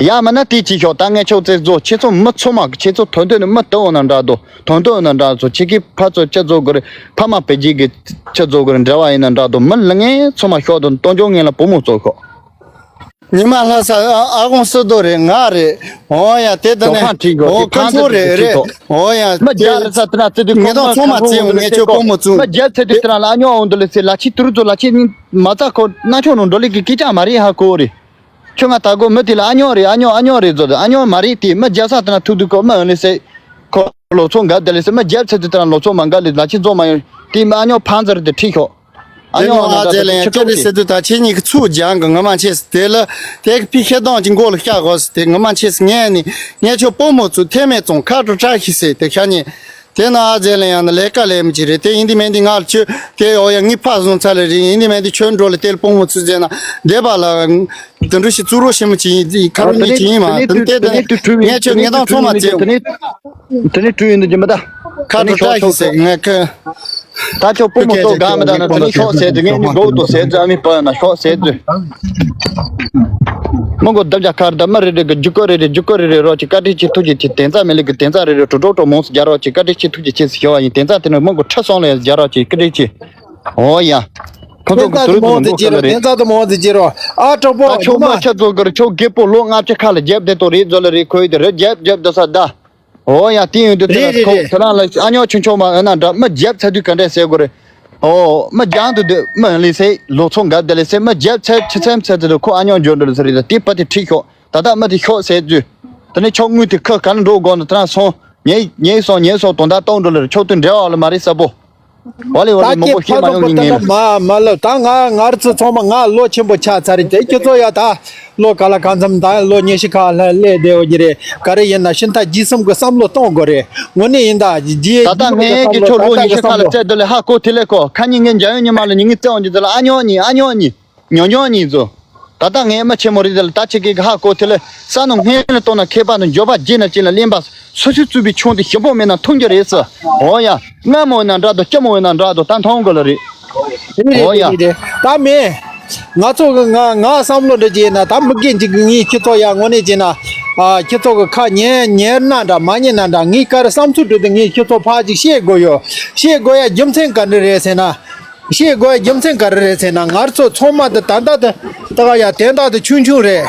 ཡ་མ་ན་ཏི་ཅི་ཤོག་ད་ངས་ཆོག་ཙེ་ཛོ་ཁྱེད་ཚོ་མི་ཚོ་མ་ཁྱེད་ཚོ་དོན་དོན་ནི་མི་ཏི་འོ་ན་འདྲ་དོ་དོན་དོན་ན་འདྲ་ཚོ་ཁྱེད་ཀི་ཕ་ཚོ་ཁྱེད་ཚོ་གོ་རེ་ཕ་མ་པེ་ཇི་གི་ཁྱེད་ཚོ་གོ་རེ་འབྲེལ་བ་ཡིན་ན་འདྲ་དོ་མི་ལ་ངས་ཚོ་མ་ཤོག་དོ་སྟོང་ཅོག་ངན་ལ་པུ་མོ་ཙོ་ཤོག་ཉི་མ་ལྷ་ས་ཨ་ཨ་ཁོང་སི་རྡོ་རེད་ང་རེད། འོ་ཡ་དེ་ད་ནི་ཇོ་ཁང་ཁྲིད་དགོས་འོ་དེ་ཁོ་ཁང་ཚོ་དུ་རེད་ཁྲིད་རེད། དགོས། འོ་ཡ་མི་རྒྱ་ལ་ས་དེ་ན་ཙི་དུ་ངེད་ཁོང་ཚོ་མ་ཚོང་མ་ཁང་ཁྲིད་ཁོང་ཚོ་ངེད་ལ་ཅོ་ཁོ་ཁོ་མོ་ཚོ་མི་རྒྱ་ཚེ་དུ་དེ་རང་ལ་ཨ་ཉོ་འོང་དུ་ལ་ཚེ་ལ་ཆི་ཏུ་རུ་ཚོ་ལ་ཆི་མ་ཚ་ཁོ་ན་ཆོ་ནོ་འགྲོ་ལི་གི་ཀི་ཅང་མ་རེད་ཧ་གོ་རེད། ཁྱོད་ང་ད་གོ་མི་དེ་ལ་ཨ་ཉོ་རེད་ཨ་ཉོ་ཨ་ཉོ་རེད་ཟོ་དུ་ཨ་ཉོ་མ་རེད་དེ་མི་རྒྱ་ས་དེ་ན་ཐུག་དུ་ཁོ་མི་འོང་ལི་ཚེ་ཁོ་ལོ་ཚོ་འགའ་དེ་ལི་ཚེ་མི་རྒྱ་ཚེ་དུ་དེ་རང་ལོ་ཚོ་མ་འགའ་ལི་ལ་ཆི་ཚོ་མ་ཡོང་དེ་མི་ཨ་ཉོ་ཕང་ཚར་དེ་ཁྲིད་ཤོག་ཨ་དེ་ནོ་ཉོ་ཨ་ན་ཛེ་ལེ་ཡང་ཁྱོད་རེ་སེ་དུ་ད་ཁྱེད་གཉིས་ཀྱི་ཚུགས་རྒྱང་གི་ངོ་མ་ཆེས་དེ་ལ་དེ་གི་ཕི་ཤེ་དོང་གི་མགོ་ལ་བཤག་གོ་སི་དེ་ངོ་མ་ཆེས་ངས་ནི་ངས་ཁྱོད་པོ་མོ་ཚུ་ཐེ་མེད་ཙོང་ཁ་དྲོ་བཀྲ་ཤིས་སེ་དེ་ཤ་ཉེ་དེ་ནོ་ཨ་ཛེ་ལེ་ཡང་ནི་ལས་ཀ་ལས་མི་ཅི་རེད་དེ་ཡིན་དེ་མེད་དེ་ང་ལ་ཁྱོད་དེ་འོ་ཡ་ངི་ཕ་བཟུང་ཚ་ལེ་རེད་ཡིན་དེ་མེད་དེ་ཁྱོད་འགྲོ་ལ་དེ་ལ་པོ་མོ་ཚུ་ཟེ་ན་དེ་བ་ལ་དུ་འགྲོ་ཤི་ཙུ་རོ་ཤི་མི་ཅི་ཡིན་ཁ་རོ་ཉེ་ཅི་ཡིན་མ་དེ་དེ་དེ་ངས་ཁྱོད་ངས་དང་ཚོང་མ་ཅི་དེ་ནི་དྲུ་ཡིན་དུ་ཅི་མི་ད་ཁ་དྲོ་བཀྲ་ཤིས་སེ་ངས་ཁྱོད། ད་ཁྱོད་པུ་མོ་ཚོ་གང་མི་ད་ན་དེ་ནི་ཤོག་ཟེར་དུས་ངས་ནི་འགོག་ཏུ་ཟེར་དུས་ཨ་མི་པ་ན་ཤོག་ཟེར་དུས། མི་མགོ་རྡབ་རྒྱ་ཁར་ད་མི་རེ་རེ་གི་རྒྱུ་ཀོ་རེ་རེ་རྒྱུ་ཀོ་རེ་རེ་རོགས་ཀྱི་བཀའ་དྲིན་ཆེ་ཐུགས་རྗེ་ཆེ་དེ་ཚ་མི་ལི་གི་དེ་ཚ་རེ་རེ་གྲོ་གྲོ་གྲོ་མོངས་སུ་རྒྱ་རོགས་ཀྱི་བཀའ་དྲིན་ཆེ་ཐུགས་རྗེ་ཆེ་ཟེར་ཞུ་བ་ཡིན་དེ་ཚ་དེ་ནི་མི་མགོ་ཁྲི་སོང་ལ་རྒྱ་རོགས་ཀྱི་བཀའ་དྲིན་ཆེ། འོ་ཡ། ཁོ་ཚོ་དེ་ཚ་གི་དུ་དུ་མི་མགོ་ཁ་ལ་རེད། དེ་ཚ་དུ་མོངས་སུ་རྒྱ་རོགས་ཨ་གྲོགས་པོ་ད་ཁྱོད་མ་ཁྱོད་ཚོ་གི་རེ་ཁྱོད་རྒད་པོ་ལོ་ལྔ་བཅུ་ཁ་ལ་རྒྱབ་བསྡད་དོ་རེད་ཟོ་ལ་རེད་ཁོ་ཡི་དེ་རེད་རྒྱབ་རྒྱབ་བསྡད་ས་ད། འོ་ཡ་དེ་ཡོང་དུས་དེ་རེད་ལ་རེད་ཁོ་རེད། ཁྱོད་རང་ལ་ཨ་ཉོ་ཆུང་ཆུང་མ་ཨ་ན་འདྲ་མི་རྒྱབ་ཚ་དུས་ག་འདྲས་ཟེར་དགོས་རེད། འོ་མི་རྒྱང་དུ་སྡོད་མི་ལི་སེ་ལོ་ཚོ་འགའ་དེ་ལི་སེ་མི་རྒྱབ་ཚ་ཆི་ཚམ་ཚ་དུ་ཁོ་ཨ་ཉོ་འཇོན་འགྲོ་ལི་ཟེར་རེད་ད་དེ་པ་དེ་ཁྲིད་ཤོག་ད་ལྟ་མི་དེ་ཤོག་ཟེར་དུས་དེ་ནས་ཆོག་དངུལ་དེ་ཁ་ག་ན་འགྲོ་དགོས་ན་དེ་རང་སོང་ཉེ་ཉེ་སོང་ཉེ་སོང་དོན་དག་གཏོང་འགྲོ་ལི་རེད་ཆོག་དུས་འབྲེལ་བ་ལ་མ་རེད་ས་པོ། ཨོ་ལེ་ཨོ་ད་ལེ་མོ་ཀྱེ་གོ་ཤེས་ཕ་མ་ཡོང་ཚོ་ཉིན་ཉིན་ལ། མ་མ་ལོ་ད་ང་ང་ར་ཚོ་ཚང་མ་ང་ལོ་ཆེན་པོ་ཆགས་ཚར་རེད་དེ་ཁྱེད་ཚོ་ཡ་ད་ལོ་ག་ལ་གང་འཚམ་ད་ལོ་ཉི་ཤུ་ཁ་ལ་སླེབས་བསྡད་ཡོད་ཀྱི་རེད། ག་རེ་ཡིན་ན་ཤིན་ཏུ་རྗེས་གསུམ་གྱི་བསམ་བློ་གཏོང་དགོས་རེད། དངོས་གནས་ཡིན་ད་རྗེས་ད་ལྟ་ངས་ཁྱེད་ཚོ་ལོ་ཉི་ཤུ་ཁ་ལ་བཙལ་དུ་ལས་ཧ་གོ་དེ་ལས་གོ་ཁ་ཉིན་ངས་འཇམ་དབྱངས་ཉི་མ་ལ་ཉིན་ངས་བཙལ་འོང་རྒྱུ་དེ་ལ་ཨ་ཉོ་གཉིས་ཨ་ཉོ་གཉིས་ཉོ་ཉོ་གཉིས་ཚོ། ད་ལྟ་ངའི་མི་ཆེན་མོ་རེད་དེ་ལ་ད་ཁྱེད་ཀྱིས་ཧ་གོ་དེ་ལ་ས་ནང་སྔོན་ལ་གཏོང་ན་མཁས་པ་དང་འབྱོར་པ་རྗེས་ན་ཅི་ལ་གླེན་པ་སོ་སོའི་གཙུག་པའི་ཆུང་དེ་ཞིམ་པོ་མེད་ན་འཐུང་རྒྱུ་རེད་ཟེར། འོ་ཡ། སྔ་མོ་ཡིན་ན་འདྲ་དོ་སྐྱ་མོ་ཡིན་ན་འདྲ་དོ་ད་མཐོང་དགོས་ལ་རེད། རེད་འོ་ཡ། རེད་རེད། ད་མེད། ང་ཚོ་གི་ང་ང་བསམ་བློ་འདྲ་བྱས་ན་ད་མི་རྒན་ཅིག་གི་ངའི་ཁྱི་ཚོ་ཡ་དངོས་གནས་བྱས་ན། ཨ་ཁྱི་ཚོ་གི་ཁ་ཉན་ཉན་ན་འདྲ་མ་ཉན་ན་འདྲ་ངའི་ཀ་ར་བསམ་ཚུལ་སྒྲུབ་དུས་ངའི་ཁྱི་ཚོ་ཕར་ཅིག་བཤད་དགོས་ཡོད། བཤད་དགོས་ཡ་རྒྱུ་མཚན་ག་འདྲ་རེད་ཟེར་ན། བཤད་དགོས་ཡ་རྒྱུ་མཚན་ག་རེ་རེད་ཟེར་ན་ང་ར་ཚོ་ཚང་མ་དེ་ད་ལྟ་དེ་ད་ག་ཡ་དན་རྟགས་དེ་ཆུང་ཆུང་རེད།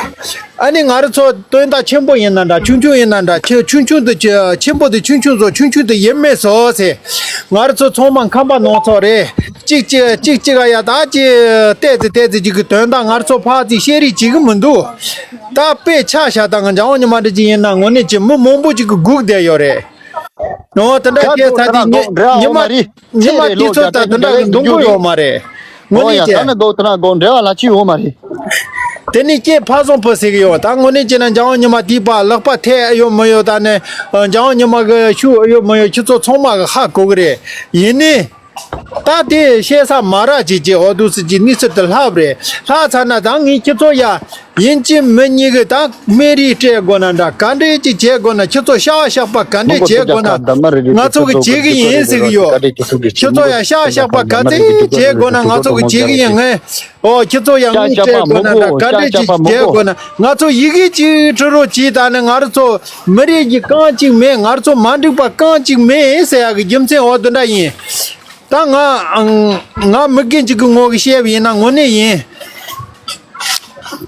ཨ་ནི་ང་ར་ཚོ་དོན་དག་ཆེན་པོ་ཡིན་ན་འདྲ་ཆུང་ཆུང་ཡིན་ན་འདྲ་ཆེ་ཆུང་ཆུང་དེ་ཆེ་ཆེན་པོ་དེ་ཆུང་ཆུང་བཟོ་ཆུང་ཆུང་དེ་ཡིན་མེད་བཟོ་ཟེར། ང་ར་ཚོ་ཚང་མ་ཁམས་པ་ནང་ཚོ་རེད། གཅིག་གཅིག་གཅིག་གཅིག་ག་ཡ་ད་ཅི་ཏེ་ཙི་ཏེ་ཙི་གཅིག་གི་དོན་དག་ང་ར་ཚོ་ཕར་ཙི་བཤད་རིགས་བྱེད་གི་མི་འདུག་ད་དཔེ་ཆ་བཞག་ད་ང་འཇམ་དབྱངས་ཉི་མ་འདྲ་ཅིག་ཡིན་ན་དངོས་གནས་ཀྱི་མི་མང་པོ་ཅིག་གི་སྒུག་བསྡད་ཡོད་རེད། ཨོ་དེ་འདྲ་ཁྱེད་ཚ་དེ་ཉི་ཉི་མ་ཉི་མ་དེ་ཚོ་ད་དེ་འདྲ་གི་འདུག་གི་ཡོད་མ་རེད། དངོས་གནས་ཀྱི་ད་ནི་གོ་དེ་འདྲ་གོ་འབྲེལ་བ་ལ་ཅི་ཡོད་མ་རེད། དེ་ནི་སྐྱེས་ཕ་བཟང་ཕུ་ཟེར་གི་ཡོད་ད་དངོས་གནས་ཀྱི་ན་འཇམ་དབྱངས་ཉི་མ་དེའི་པ་ལག་པ་ཐལ་ཡོད་མི་ཡོད་ད་ནི་འཇམ་དབྱངས་ཉི་མ་གི་ཤུགས་ཡོད་མི་ཡོད་ཁྱེད་ཚོ་ཚང་མ་གི་ཧ་གོ་གི་རེད། ཡིན་ནི། ད་དེ་བཤད་ས་མ་ར་ཅིག་ཅིག་འོ་དུ་སི་ཅིག་གནས་ཚུལ་དུ་ལྷབ་རེད་ལྷ་ཚ་ན་ད་ངས་ཁྱེད་ཚོ་ཡ། ཡིན་གཅིག་མིན་གཉིས་གི་ད་སྨན་རིགས་སྤྲད་དགོས་ན་འདྲ་ག་འདྲས་ཅིག་བྱེད་དགོས་ན་ཁྱེད་ཚོ་ཤ་བ་ཤག་པ་ག་འདྲས་བྱེད་དགོས་ན་ང་ཚོ་གི་བྱེད་གི་ཡིན་ཟེར་གི་ཡོད། ཁྱེད་ཚོ་ཡ་ཤ་བ་ཤག་པ་ག་ཚད་བྱེད་དགོས་ན་ང་ཚོ་གི་བྱེད་གི་ཡིན་ངས། ཨོ་ཁྱེད་ཚོ་ཡ་དངུལ་སྤྲད་དགོས་ན་འདྲ་ག་འདྲས་ཅིག་བྱེད་དགོས་ན་ང་ཚོ་ཡི་གེ་ཅིག་འབྲི་རོགས་གྱིས་ད་ནི་ང་ར་ཚོ་མི་རིགས་ཀྱི་རྐང་གཅིག་མེད་ང་ར་ཚོ་མ་འགྲིག་པ་རྐང་གཅིག་མེད་ཟེར་ཡ་གི་རྒྱུ་མཚན་འོ་དེ་འདྲ་ཡིན། ད་ང་ང་མི་རྒན་གཅིག་གི་ངོ་གི་བཤད་པ་ཡིན་ན་དངོས་གནས་ཡིན།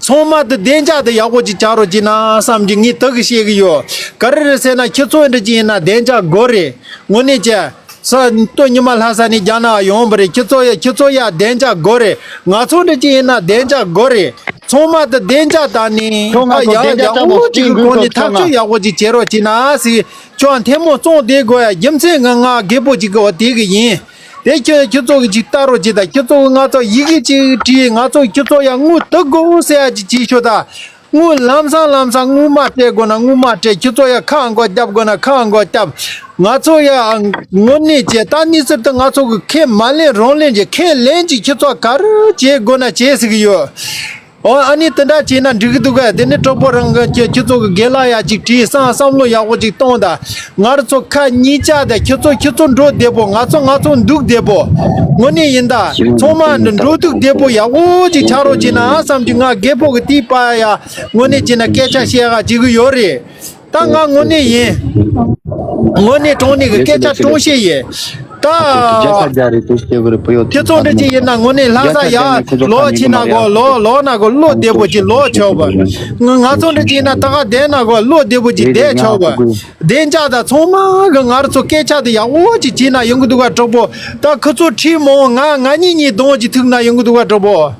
ཚང་མ་དེ་བདེ་འཇགས་དེ་ཡག་པོ་ཅིག་བྱ་རོགས་གྱིས་ན་བསམ་གྱི་ངས་དེ་གི་བཤད་གི་ཡོད། ག་རེ་རེད་ཟེར་ན་ཁྱེད་ཚོ་འདྲ་ཅིག་ཡིན་ན་བདེ་འཇགས་དགོས་རེད། དངོས་གནས་ཀྱི་ས་སྟོད་ཉི་མ་ལྷ་ས་ནས་རྒྱ་ནག་ཡོང་བ་རེད། ཁྱེད་ཚོ་ཡ་ཁྱེད་ཚོ་ཡ་བདེ་འཇགས་དགོས་རེད། ང་ཚོ་འདྲ་ཅིག་ཡིན་ན་བདེ་འཇགས་དགོས་རེད། ཚང་མ་དེ་བདེ་འཇགས་དང་ནི་ཁྱོད་ང་ཚོ་ཡ་བདེ་འཇགས་ཡག་ཅང་པོ་པོ་ཅིག་གི་སྐྱིད་སྒོ་ནས་འགུལ་ཐག་ཐག་གཅོད་ཡག་པོ་ཅིག་བྱེད་རོགས་གྱིས་ན་ཟེར། ཁྱོད་ཐལ་མོ་བཙོང་བསྡད་དགོས་ཡ་རྒྱུ་མཚན་ང་ང་རྒད་པོ་ཅིག་གི་འོ་དེ་གི་ཡིན། དེ་ཁྱོད་ཁྱོད་ཚོ་གི་ཅིག་ལྟ་རོགས་བྱེད་དང་། ཁྱོད་ཚོ་གི་ང་ཚོ་ཡི་གེ་ཅིག་བྲིས། ང་ཚོ་ཁྱོད་ཚོ་ཡ་དངུལ་དུ་དགོས་ཟེར་ཡ་ཅིག་བྱེད་ཤོག་དང་། དངུལ་ལམ་སང་ལམ་སང་དངུལ་མ་སྤྲད་དགོས་ན་དངུལ་མ་སྤྲད། ཁྱོད་ཚོ་ཡ་ཁ་འགོ་བརྒྱབ་དགོས་ན་ཁ་འགོ་བརྒྱབ། ང་ཚོ་ཡ་དངོས་གནས་བྱས་ད་གནས་ཚུལ་དུ་ང་ཚོ་གི་ཁས་མ་ལེན་རང་ལེན་གྱི་ཁས་ལེན་གྱི་ཁྱོད་ཚོ་ག་རེ་བྱེད་དགོས་ན་བྱེད་ཟེར་གི་ཡོད། ཨོ་ཨ་ནི་དེ་འདྲ་བྱས་ན་འགྲིག་གི་འདུག་གས། དེ་ནི་གྲོགས་པོ་རང་གི་ཁྱོད་ཁྱོད་ཚོ་གི་རྒན་ལགས་ཡ་ཅིག་བྲིས་སང་བསམ་བློ་ཡག་པོ་ཅིག་གཏོང་དང་། ང་རང་ཚོ་ཁ་གཉིས་ཆ་དང་། ཁྱོད་ཚོ་ཁྱོད་ཚོ་འགྲོ་བདེ་པོ། ང་ཚོ་ང་ཚོ་འདུག་བདེ་པོ། དངོས་གནས་ཡིན་ད། ཚང་མ་འགྲོ་འདུག་བདེ་པོ་ཡག་པོ་ཅིག་ཆགས་རོགས་བྱས་ན་བསམ་གྱི། ང་རྒད་པོ་གི་དེའི་པ་ཡ་དངོས་གནས་བྱས་ན་སྐད་ཆ་བཤད་ག་བྱེད་གི་ཡོད་རེད། ད་ང་དངོས་གནས་ཡིན། དངོས་གནས་དྲང་གནས་ཀྱི་སྐད་ཆ་དྲང་བཤད་ཡིན། ད། ཁྱེད་ཚོ་འདྲ་ཅིག་ཡིན་ན་དངོས་གནས་ལྷ་ས་ཡ་ལོག་ཕྱིན་ན་གོ་ལོག་ལོག་ན་གོ་བློ་བདེ་པོ་ཅིག་ལོག་ཆོག་པ། ང་ང་ཚོ་འདྲ་ཅིག་ཡིན་ན་ད་ག་བསྡད་ན་གོ་བློ་བདེ་པོ་ཅིག་བསྡད་ཆོག་པ། བདེ་འཇགས་དང་ཚང་མ་གི་ང་རང་ཚོ་སྐད་ཆ་དེ་ཡག་པོ་ཅིག་བྱས་ན་ཡོང་གི་འདུག་ག་གྲོགས་པོ། ད་ཁོ་ཚོ་ཁྲིད་མོ་ང་ང་གཉིས་གཉིས་གདོང་ཅིག་ཐུག་ན་ཡོང་གི་འདུག་ག་གྲོགས་པོ།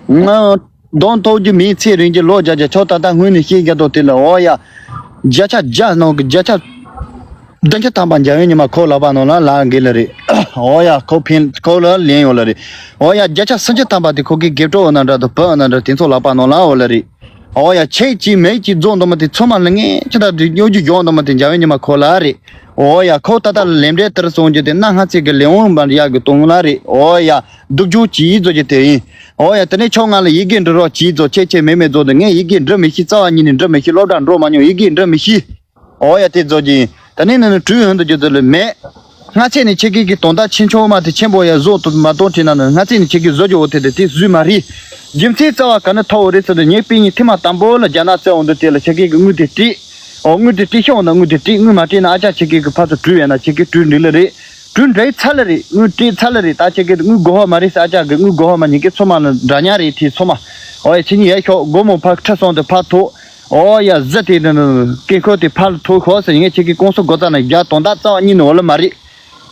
ང་གདོང་ཐུག་རྒྱུ་མིན། ཚེ་རིང་གི་ལོ་བརྒྱ་བརྒྱ་ཆོག་ད་ལྟ་སྔོན་ནས་ཤེས་རྒྱ་དོ་དེ་ལ། འོ་ཡ། བརྒྱ་ཆ་བརྒྱ་ནང་གི་བརྒྱ་ཆ་བདུན་ཅུ་ཐམ་པ་འཇམ་དབྱངས་ཉི་མ་ཁོ་ལག་པ་ནང་ལ་ལག་འགེལ་ལ་རེད། འོ་ཡ། ཁོ་ཕན་ཁོ་ལ་ལན་ཡོད་ལ་རེད། འོ་ཡ། བརྒྱ་ཆ་སུམ་ཅུ་ཐམ་པ་དེ་ཁོ་གི་རྒད་པོ་འོ་ན་འདྲ་དང་བུ་འོ་ན་འདྲ་དེ་ཚོ་ལག་པ་ནང་ལ་འོ་ལ་རེད། འོ་ཡ། ཆེ་གཅིག་མེད་གཅིག་རྫོགས་འདུག་མ་དེ་ཚང་མ་ལ་ངས་ཅི་ལྟར་དུ་སྨྱོ་རྒྱུ་སྦྱོང་འདུག་མ་དེ་འཇམ་དབྱངས་ཉི་མ་ཁོ་ལ་རེད། འོ་ཡ། ཁོ་ད་ལྟ་ལ་ལེམ་འབྲས་ལྟར་སོང་རྒྱུ་དེ་གནའ་སྔ་ཚིག་གི་ལས་དབང་འབའ་ཡག་གི་གཏོང་ལ་རེད། འོ་ཡ། སྡུག་སྦྱོང་བྱེད་ཡིག་བཟོ་རྒྱུ་དེ་ཡིན། འོ་ཡ། དེ་ནས་ཁྱོད་ང་ལ་ཡི་གེ་འབྲི་རོགས་བྱེད་བཟོ། ཆེ་ཆེ་མེད་མེད་བཟོ་དེ་ངས་ཡི་གེ་འབྲི་མི་ཤེས། རྩ་བ་ཉིད་ནས་འབྲི་མི་ཤེས། སློབ་གྲྭ་འགྲོ་མ་མྱོང་། ཡི་གེ་འབྲི་མི་ཤེས། འོ་ཡ། དེ་བཟོ་རྒྱུ་ཡིན། དེ་ནས་ནི་ནི་གྲུ་ཧོན་དུ་རྒྱུ་དེ་ལ་མེད། སྔ་ཚེ་ནས་ཁྱེད་ཀྱིས་ཀྱི་དོན་དག་ཆེ་ཆུང་མ་དེ་ཆེན་པོ་ཡ་བཟོ་ཏུ་མ་གཏོང་བྲིས་ན་ནི་སྔ་ཚེ་ནས་ཁྱེད་ཀྱིས་བཟོ་རྒྱུ་འོ་དེ་དེ་དེ་བཟོས་མ་རེད། རྒྱུ་མཚན་རྩ་བ་ག་ནས་ཐོག་རེད་ཟེར་ན་ངའི་སྤུན་གཉིས་ཐེངས་མ་དང་པོ་ལ་རྒྱ་ནག་བཙལ་འོང་དུས་དེ་ལ་ཁྱེད་ཀྱིས་ཀྱི་དངུལ་དེ་སྤྲད། འོ་དངུལ་དེ་སྤྲད་ཤོག་ན་དངུལ་དེ་སྤྲད། དངུལ་མ་སྤྲད་ན་ཨ་ཅག་ཁྱེད་ཀྱིས་ཀྱི་ཕར་ཚུར་གྲུ་ཡོད་ན་ཁྱེད་ཀྱིས་གྲུ་འགྲིག་ལ་རེད། གྲུ་འདྲེས་ཚར་ལ་རེད། དངུལ་སྤྲད་ཚར་ལ་རེད། ད་ཁྱེད་ཀྱིས་དངུལ་དགོས་ཧ་མ་རེད་ཟེར། ཨ་ཅག་གི་དངུལ་དགོས་ཧ་མ། ཉིན་གྱི་ཚོ་མ་ལ་འདྲ་ཉག་རེད་དེ་ཚོ་མ། འོ་ཡ། ཁྱེད་གཉིས་ཡར་ཤོག་སྒོར་མོ་ཕར་ཁྲི་སོང་དེ་ཕར་ཐོག་འོ་ཡ། གཟི་དེ་ནི་སྐེ་འཁོར་དེ་ཕར་ལ་ཐོག་ཤོག་ཟེར། ངས་ཁྱེད་ཀྱི་ཀུང་སི་སྒོ་རྩ་ནས་རྒྱག་དོན་དག་རྩ་བ་ཉིད་ནས་འོ་ལ་མ་རེད།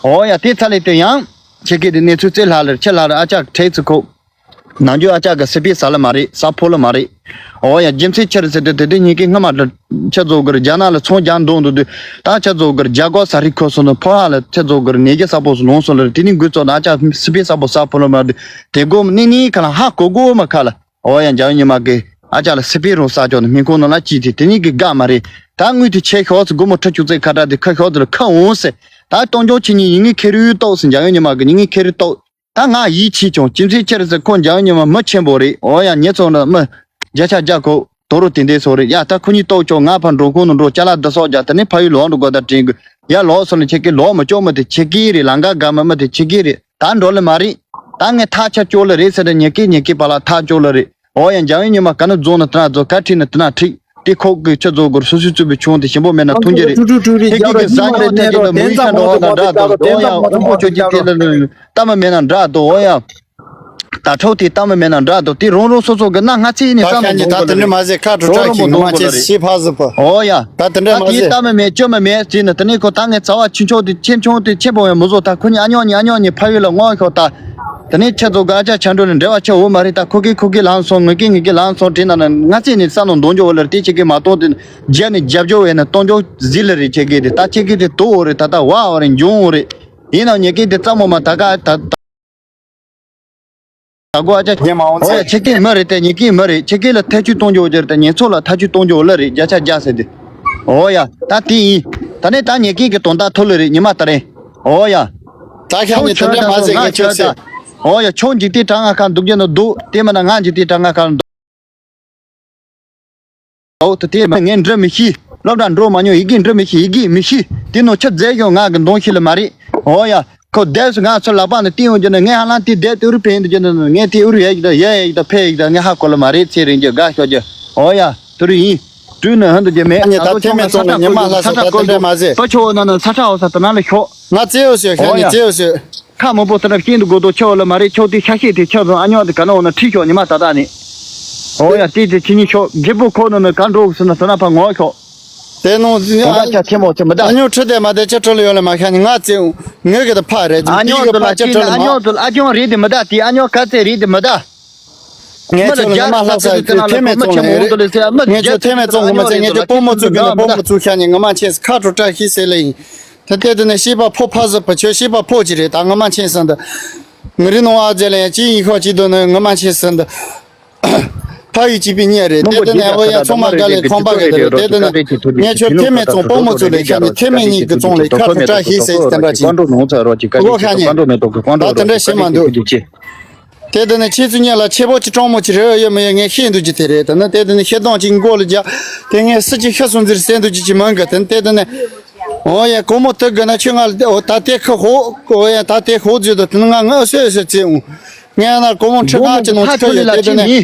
འོ་ཡ། དེ་ཚར་ལས་དེ་ཡང་ཁྱེད་ཀྱི་དེ་གནས་ཚུལ་རྩེ་ལྷག་ལ་ཁྱེད་ལྷག་ལ་ཨ་ཅག་ཁྲེག་ཚུ་ཁོ། ནང་རྒྱུ་ཨ་ཅག་གི་སི་པན་ཟ་ལ་མ་རེད། ཟ་ཕོ་ལ་མ་རེད། འོ་ཡ། རྒྱུ་མཚན་ཆི་རེད་ཟེར་དུས་དེ་དུས་ཉིན་གྱི་སྔ་མ་འདྲ་ཁྱེད་ཚོ་གིར་རྒྱ་ནག་ལ་ཚོང་རྒྱག་འདོང་འདུག་དུས་ད་ཁྱེད་ཚོ་གིར་རྒྱ་སྒོ་ས་རི་ཁོ་སོང་དུ་ཕོ་ཧ་ལ་ཁྱེད་ཚོ་གིར་ནས་རྒྱ་ས་པོ་སུ་ལོང་སོང་ལ་རེད། དེ་ནི་འགུལ་ཚོགས་ན་ཨ་ཅག་སི་པན་ཟ་པོ་ཟ་ཕོ་ལ་མ་རེད། དེ་གོ་ནི་ནི་ཁ་ལ་ཧ་གོ་གོ་མ་ཁ་ལ། འོ་ཡ། འཇམ་དབྱངས་ཉི་མ་གི་ཨ་ཅག་ལ་སི་པན་རོ་ས་ཅོག་ནི་སྨན་ཁང་ནང་ལ་ཅི་དེ་དེ་ཉིད་ཀྱི་དགའ་མ་རེད། ད་དངུལ་དེ་ཆད་ཤོག་ཟེར། སྒོར་མོ་ཁྲི་བཅུ་ཙམ་ཁ་གྲག་དེ་ཁ་ཤོག་དེ་ལ་ཁ་འོང་ཟེར། ད་གཏོང་རྒྱུ་ཁྱེད་གཉིས་ཡིན་ངེས་ཁེ་རུ་ཏོག་ཟེར། འཇམ་དབྱངས་ཉི་མ་གི་ཡིན་ངེས་ཁེ་རུ་ཏོག་ད་ང་ཡིད་ཆེས་བྱུང་། རྒྱུ་མཚན་ཆི་རེད་ཟེར་ཁོ་འཇམ་དབྱངས་ཉི་མ་མི་ཆེན་པོ་རེད། འོ་ཡ། ཉེ་ཚོ་ན་མི་བརྒྱ་ཆ་བརྒྱ་ཁོ་དོ་རུ་དེ་འདྲས་སོ་རེད་ཡ། ད་ཁོ་གཉིས་ལྟོགས་ཆོག་ང་ཕར་འགྲོ་ཁོང་ནང་འགྲོ་ཅ་ལག་འདི་སོགས་རྒྱག་དེ་ནས་ཕ་ཡུལ་ལོག་འགྲོ་དགོས། ད་དྲན་གི་ཡ་ལོག་སོང་ལ་ཁྱེད་ཀྱིས་ལོག་མི་ཆོག་མི་དེ་ཁྱེད་ཀྱིས་རེད། ལམ་ཁ་དགའ་མི་མི་དེ་ཁྱེད་ཀྱིས་རེད། ད་འགྲོ་ལེ་མ་རེད། ད་ངས་ཐག་ཆ་གཅོད་ལེ་རེད་ཟེར་ཏེ་ཉེ་ཀི་ཉེ་ཀི་བར་ལ་ཐག་གཅོད་ལེ་རེད། འོ་ཡ། འཇམ་དབྱངས་ཉི་མ་ག་ནས་རྫོང་ནས་དེ་ན་རྫོང་ག་ཁྲིད་ནས་དེ་ན་ཁྲིད་དེ་ཁོག་གི་ཆུ་རྫོགས་གུར་སོ་སོའི་རྩུབ་པའི་ཆུང་དེ་ཞིམ་པོ་མེད་ན་འཐུང་རྒྱུ་རེད། ཁྱེད་ཀྱིས་གི་ཟ་ཉོག་དེ་དེ་ལ་མུའི་ཤ་འགྲོ་བ་དང་འདྲ་འདུག་འོ་ཡ། དབུལ་པོ་ཆོས་ཀྱི་དེ་ལ་ལྟ་མི་མེད་ན་འདྲ་འདུག་འོ་ཡ། ད་ཁྲོ་དེ་ལྟ་མི་མེད་ན་འདྲ་འདུག་དེ་རང་རང་སོ་སོ་གི་གནའ་སྔ་ཚེ་ནས་ད་བསམ་ཤ་ཉེ་ད་དེ་འདྲ་མ་ཟེར། ཁ་དྲོ་དྲག་ཤིག་ངོ་མ་ཆེ་ཤི་ཕ་ཟི་ཕོ། འོ་ཡ། ད་དེ་འདྲ་ད་མ་དེ་ཟེར། ལྟ་མི་མེད་སྐྱོ་མི་མེད་ཟེར་ནས་དེ་ནས་ཁོ་ད་ངས་ཚ་བ་ཆུང་ཆུང་དེ་ཆེ་ཆུང་དེ་ཆེན་པོ་ཡང་མི་བཟོ། ད་ཁོ་གཉིས་ཨ་ཉོག་གཉིས་ཨ་ཉོག་གཉིས་ཕ་ཡུལ་ལ་མངགས་ཤོག་ད། དེ་ནས་ཁྱེད་ཚོ་ག་ཅག་ཆ་འགྲོ་ནས་འབྲེལ་བ་ཆེ་བོ་མ་རེད། ད་ཁོ་གིས་ཁོ་གིས་ལངས་སོང་། ངེད་ཀྱིས་ངེད་ཀྱིས་ལངས་སོང་དྲན་ན་ན་ང་ཚེ་ནས་ས་ནང་འདོན་རྒྱུ་བོ་ལ་དེ་ཆེ་གི་མ་གཏོང་དེ་རྒྱ་ནས་རྒྱབ་སྐྱོར་བས་ན་གཏོང་རྒྱུ་ཟིག་ལ་རེད། ཆེ་གི་དེ་ད་ཆེ་གི་དེ་དོ་བོ་རེད། ད་ད་བ་བ་རེད། འཇོང་བོ་རེད། ཡིན་ནའང་ཉེ་གི་དེ་རྩ་མོ་མ་ད་ག་ད་ད་གོ་ཨ་ཅག་ཉེ་མ་འོང་ཚེ། ཨོ་ཡ། ཆེ་གི་མི་རེད་དེ་ཉེ་གི་མི་རེད། ཆེ་གི་ལ་ཐག་གཅོད་གཏོང་རྒྱུ་བོ་རེད། ད་ཉེ་ཚོ་ལ་ཐག་གཅོད་གཏོང་རྒྱུ་བོ་ལ་རེད། བརྒྱ་ཆ་བརྒྱ་ཟེར་དེ། ཨོ་ཡ། ད་དེ་ཡིན། ད་ནས་ད་ཉེ་གི་གི་དོན་དག་ཐོ་ལ་རེད། ཉི་མ་ད་རེད། ཨོ་ཡ། ད་ཤ་ཉེ་དེ་འདྲ་མ་ཟེར་ངས་ཁྱོད་ཟེར། ཨོ་ཡ། ཁྱོད་འཇིག་རྟེན་གྲང་ང་ཁ་འདུག་རྒྱུ་ནི་འདུག་དེ་མིན་ན་ང་འཇིག་རྟེན་གྲང་ང་ཁ་འདུག་ཨོ་དེ་དེ་མིན་ངས་འབྲི་མི་ཤེས། སློབ་གྲྭ་འགྲོ་མ་མྱོང་། ཡི་གེ་འབྲི་མི་ཤེས། ཡི་གེ་མི་ཤེས། དེ་ནོ་ཆ་མཛད་ཡོང་ང་གི་འདོང་ཤེས་ལ་མ་རེད། ཨོ་ཡ། ཁོ་བསྡད་སུ་ང་ཚོ་ལག་པ་ནས་བསྟན་ཡོང་རྒྱུ་ནི་ངས་ཧ་ལམ་དེ་བསྡད་དེ་ཨུ་རུ་ཕན་ཡིན་དུ་རྒྱུ་ནི་ངས་དེ་ཨུ་རུ་ཡ་ཡིག་དང་ཡ་ཡ་ཡིག་དང་ཕན་ཡིག་དང་ངས་ཧ་གོ་ལ་མ་རེད། ཚེ་རིང་རྒྱུ་དགའ་ཤོག་རྒྱུ། ཨོ་ཡ། དུ་རུ་ཡིན། དུས་ནི་ཧ་འདུ་རྒྱུ་མེད། ཨ་ནི་ད་ཐེ་མེད་ཙོང་ནས་ཉི་མ་ལྷ་ས་ད་དེ་འདྲ་མ་ཟེར། པ་ཆོ་ན་ན་ས་ཁྲ་འོ་ས་དུ་ན་ལ་ཤོག་ང་ཙེའོ་ཤོད་ཤ་ཉེ་ཙེའོ་ཤོད། ཁ་མང་པོ་དེ་འདྲ་སྐྱིན་དུ་དགོས་དོ་ཆོ་ལ་མ་རེད། ཆོ་དེ་ཤ་ཤེད་དེ་ཆོ་ཚོ་ཨ་ཉོག་དེ་ག་ན་འོ་ན་ཁྲིད་ཤོག་ཉི་མ་ད་ད་ནི། ཨོ་ཡ། དེ་དེ་ཁྱི་ཉི་ཤོག་རྒད་པོ་ཁོ་ན་ན་ག་འགྲོ་གི་སུ་ན་སུ་ན་ཕ་ངོ་ཤོག་དེ་ནོ་ཨ་ཅག་ཆེན་མོ་ཆེ་མི་ད། ཨ་ཉོག་ཁྲི་དེ་མ་དེ་ཅི་ཁྲི་ལ་ཡོད་ལ་མ་ཤ་ཉེ་ང་ཙེའོ་ངོས་གི་དེ་ཕ་རེད། ཨ་ཉོག་དེ་ལ་ཕ་ཅི་ཁྲི་ལ་ཨ་མ། ཉོག་དེ་ལ་ཨ་ཅོང་རེད་དེ་མི་ད། དེ་ཨ་ཉོག་ག་ཚེ་རེད་དེ་མི་ད། ངས་ཁྱོད་ལ་ཉི་མ་ལྷ་ས་ཚོས་ཐེ་མེད་བཙོང་ནས་རེད། ངས་ཁྱོད་ཐེ་མེད་བཙོང་གི་མ་ཚད་ངས་ཁྱོད་སྤོ་མོ་བཙུགས་གི་ལ་སྤོ་མོ་བཙུགས་ཤ་ཉེ་ངོ་མ་ཆེ་ཁ་དྲོ་བཀྲ་ཤིས་ཟེར་ལེ་ཡིན། ད་ལྟའི་དུས་ནས་བཤད་པ་ཕོ་ཕ་ཟིག་པ་ཁྱོད་བཤད་པ་ཕོ་ཅིག་རེད། ད་ངོ་མ་མཁྱེན་སོང་། ད་ངི་རི་ནང་ཨ་ཙེ་ལ་ཡང་ཅི་ཡིན་ཤོག་ཅི་འདུག་ན་ངོ་མ་མཁྱེན་སོང་། ད་ཕ་ཡུལ་གཅིག་པའི་གཉེན་རེད། དེ་དུས་ནས་ཨོ་ཡ་ཚང་མ་དགའ་ལས་ཁང་པ་དགའ་ལས་རེད། དེ་དུས་ནས་ངས་ཁྱོད་ཐེ་མེད་ཚོང་དཔོན་མོ་ཚོ་ལས་ཁྱོད་ནི་ཐེ་མེད་གཉིས་ཀྱི་ཚོང་ལས་ཁ་ཐུག་བཀྲ་ཤིས་ཟེར་དེ་འདྲ་ཅིག་གོ་ཁ་ཉན། ད་དེ་འདྲ་བྱེད་མ་འདུག་དེ་དེ་ནས་ཁྱེད་ཚོ་གཉིས་ལ་ཆེ་བོ་ཅིག་གྲོང་མོ་ཅིག་རེད་ཡོད་མེད་ཡོད་ངས་ཤེས་འདུག་ཅི་དེ་རེད། དེ་ནས་དེ་དེ་ནས་ཤེས་སྟངས་ཅིག་མགོ་ལ་རྒྱག་དེ་ངས་སུ་ཅིག་ཤི་སོང་ཟེར་ཟེར་འདུག་ཅི་ཅི་མང་གི། དེ་ནས་དེ་དེ་ནས་ཨོ་ཡ་གོ་མོ་དུ་དགོས་ན་ཁྱོད་ང་ལ་ཨོ་ད་དེ་ཁ་ཧོ་ཨོ་ཡ་ད་དེ་ཧོ་བརྗོད་དུ་དེ་ནས་ང་ང་ཨོ་སོ་ཨོ་སོ་བརྩེ་འོང་། ངས་ན་གོ་མོ་ཁྲི་ཁ་ཅི་ནང་ཁྲི་ཡོད་དེ་དེ་ནས་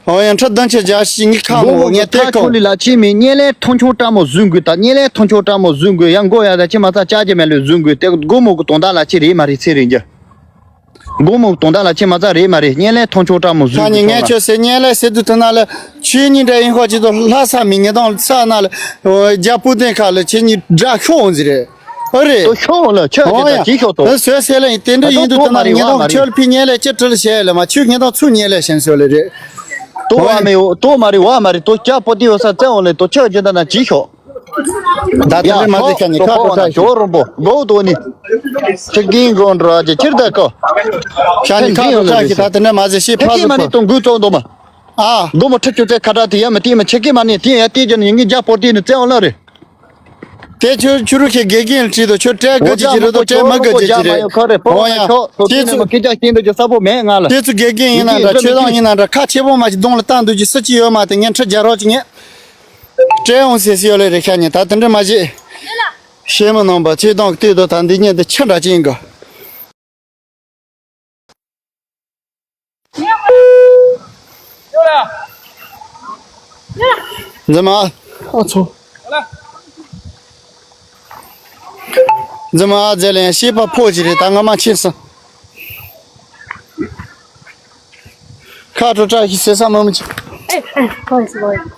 ཨོ་ཡ་ཁྲི་བདུན་ཆ་བརྒྱ་ཞིག་ངས་ཁ་མོ་ངས་དེ་ཁ་ཁོ་ལ་ལ་ཅི་མི་གཉེན་ལས་མཐོང་ཆུང་བཀྲ་མོ་བཟོས་དགོས། ད་གཉེན་ལས་མཐོང་ཆུང་བཀྲ་མོ་བཟོས་དགོས། ཡང་མགོ་ཡ་ད་ཅི་མ་ཚ་ཅག་ཅི་མེད་ལོས་བཟོས་དགོས། དེ་གོ་མོ་གི་དོན་དག་ལ་ཅི་རེད་མ་རེད་ཚེ་རིང་རྒྱུ། དགོང་མོ་དོན་དག་ལ་ཁྱེད་མ་རྩ་རེད་མ་རེད། གཉེན་ལས་མཐོང་ཆུང་བཀྲ་མོ་བཟོས་ཁ་ཉིན་ངས་ཁྱོད་སེ་གཉེན་ལས་སེ་དུ་དུ་ན་ལ་ཆོས་ཉིན་འདྲ་ཡིན་ཁོ་ཅི་དུ་ལྷ་ས་མི་ངེ་དང་ས་ན་ལ་རྒྱ་པུ་ཏན་ཁ་ལ་ཁྱེད་གཉིས་དགྲ་ཤོག་འོང་ཟི་རེད། ཨ་རེད། དོ་ཤོག་ལ་ཁྱོད་ཀྱི་ད་ཅི་ཤོག་དོ། ཨ་སོས་སེ་ལ་ཡིན་དེ་འདྲ་ཡིན་དུ་དུ་ན་ལ་ངེ་དང་ཁྱོད་ཕི་གཉེན་ལས་ཅི་དྲིལ་བྱས་ལ་མ་ཆོས་ངེ་དང་ཚུ་གཉེན་ལས་ཞེན་སོ་ལ་རེད། དོ་བ་མེ་འོ་དོ་མ་རེད་བ་མ་རེད། དོ་སྐྱ་པོ་ཏི་འོ་ས་བཙན་འོ་ལ་དོ་ཁྱོད་ཀྱི་ད་ན་ཅི་ཤོག་ད་དེ་འདྲ་མ་ཟེར་ཁ་ཉིན་ཁ་ཁོ་ཁ་ཞོ་རོང་པོ་གོ་དོ་ནི། ཁྱི་རྒན་གོང་འགྲོ་ཅི་ཁྱིར་ད་ཀོ། ཁ་ཉིན་ཁ་ཁོ་ཁ་ཤི་ད་དེ་འདྲ་མ་ཟེར་ཤི་ཕ་ཁྱི་མ་ནི་དོ་འགུལ་བཙོག་འདོ་མ། ཨ། འདོ་མ་ཁྲི་ཆུ་ཚད་ཁ་ཏ་དེ་ཡ་མི་དེ་མ་ཆེ་ཀི་མ་ནི་དེ་ཡ་དེ་ཅི་ནི་ཡིན་གྱི་རྒྱ་པོ་དེ་ནི་བཙན་འོ་ལ་རེད། དེ་ཆུ་ཆུ་རུ་ཁྱི་དགེ་རྒན་ལ་དྲིས་དོ་ཆུ་སྤྲད་དགོས་ཀྱི་ཅི་རེད་དོ་སྤྲད་མ་དགོས་ཀྱི་ཅི་རེད། ཧོ་ཡ། དེ་ཚོ་དགེ་རྒན་ཡིན་ན་འདྲ་ཆོས་དང་ཡིན་ན་འདྲ་ཁ་ཆེ་པོ་མ་ཅིག་གདོང་ལ་བཏང་འདུག་ཅི་སུ་ཅི་ཡོད་མ་དེ་ངན་ཁྲི་རྒྱ་རོགས་ཅིག་ངས། སྤྲད་འོང་ཟེར་ཟེར་ཡོད་ལེ་རེ་ཤ་ཉེ་ད་དེ་འདྲ་མ་བྱེད། ཤེས་མི་ནང་པ་ཚེ་དང་ལྟོས་དོ་ད་འདི་ཉིད་འདི་ཆི་འདྲ་ཅན་གི། འཛིན་མ། ཨ་ཚོ། འཛིན་མ་ཨ་ཛེ་ལེན་ཤེས་པ་ཕོ་ཅི་རེད་ད་ང་མ་ཁྱེད་སང་། ཁ་དྲོ་བཀྲ་ཤིས་ཟེར་ས་མ་མི་ཅི། ཨེ་ཨེ་ཁོ་ཡིན་སི་ལོ་ཡིན།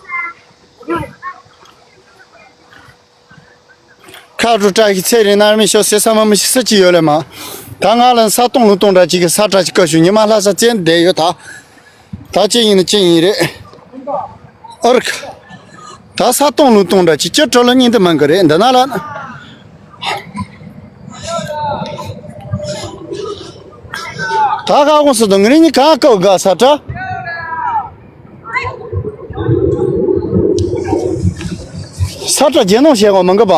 ཁ་དྲོ་བཀྲ་ཤིས་ཚེ་རིང་ནར་མི་ཤོག་ཟེར་ས་མ་མི་ཤི་སུ་ཅི་ཡོད་ལེ་མ། ད་ང་ལ་ས་སྟོང་ལུང་སྟོང་འདྲ་ཅིག་གི་ས་བཀྲ་ཅིག་བཀའ་ཞུ་ཉི་མ་ལྷ་ས་བཙན་བསྡད་ཡོད་ད། ད་ཅི་ཡིན་ནི་ཅི་ཡིན་རེད། ཨར་ཁ། ད་ས་སྟོང་ལུང་སྟོང་འདྲ་ཅིག་ཅི་བྲོ་ལ་སྙིང་དུ་མི་འགི་རེད་འདི་ན་ལ། ད་ཁ་ཁོང་སུ་དང་ངི་རིང་ནི་གང་བཀའ་དགའ་ས་བཀྲ། ས་བཀྲ་རྒྱལ་ནང་བཤད་གོ་མི་འགི་པ།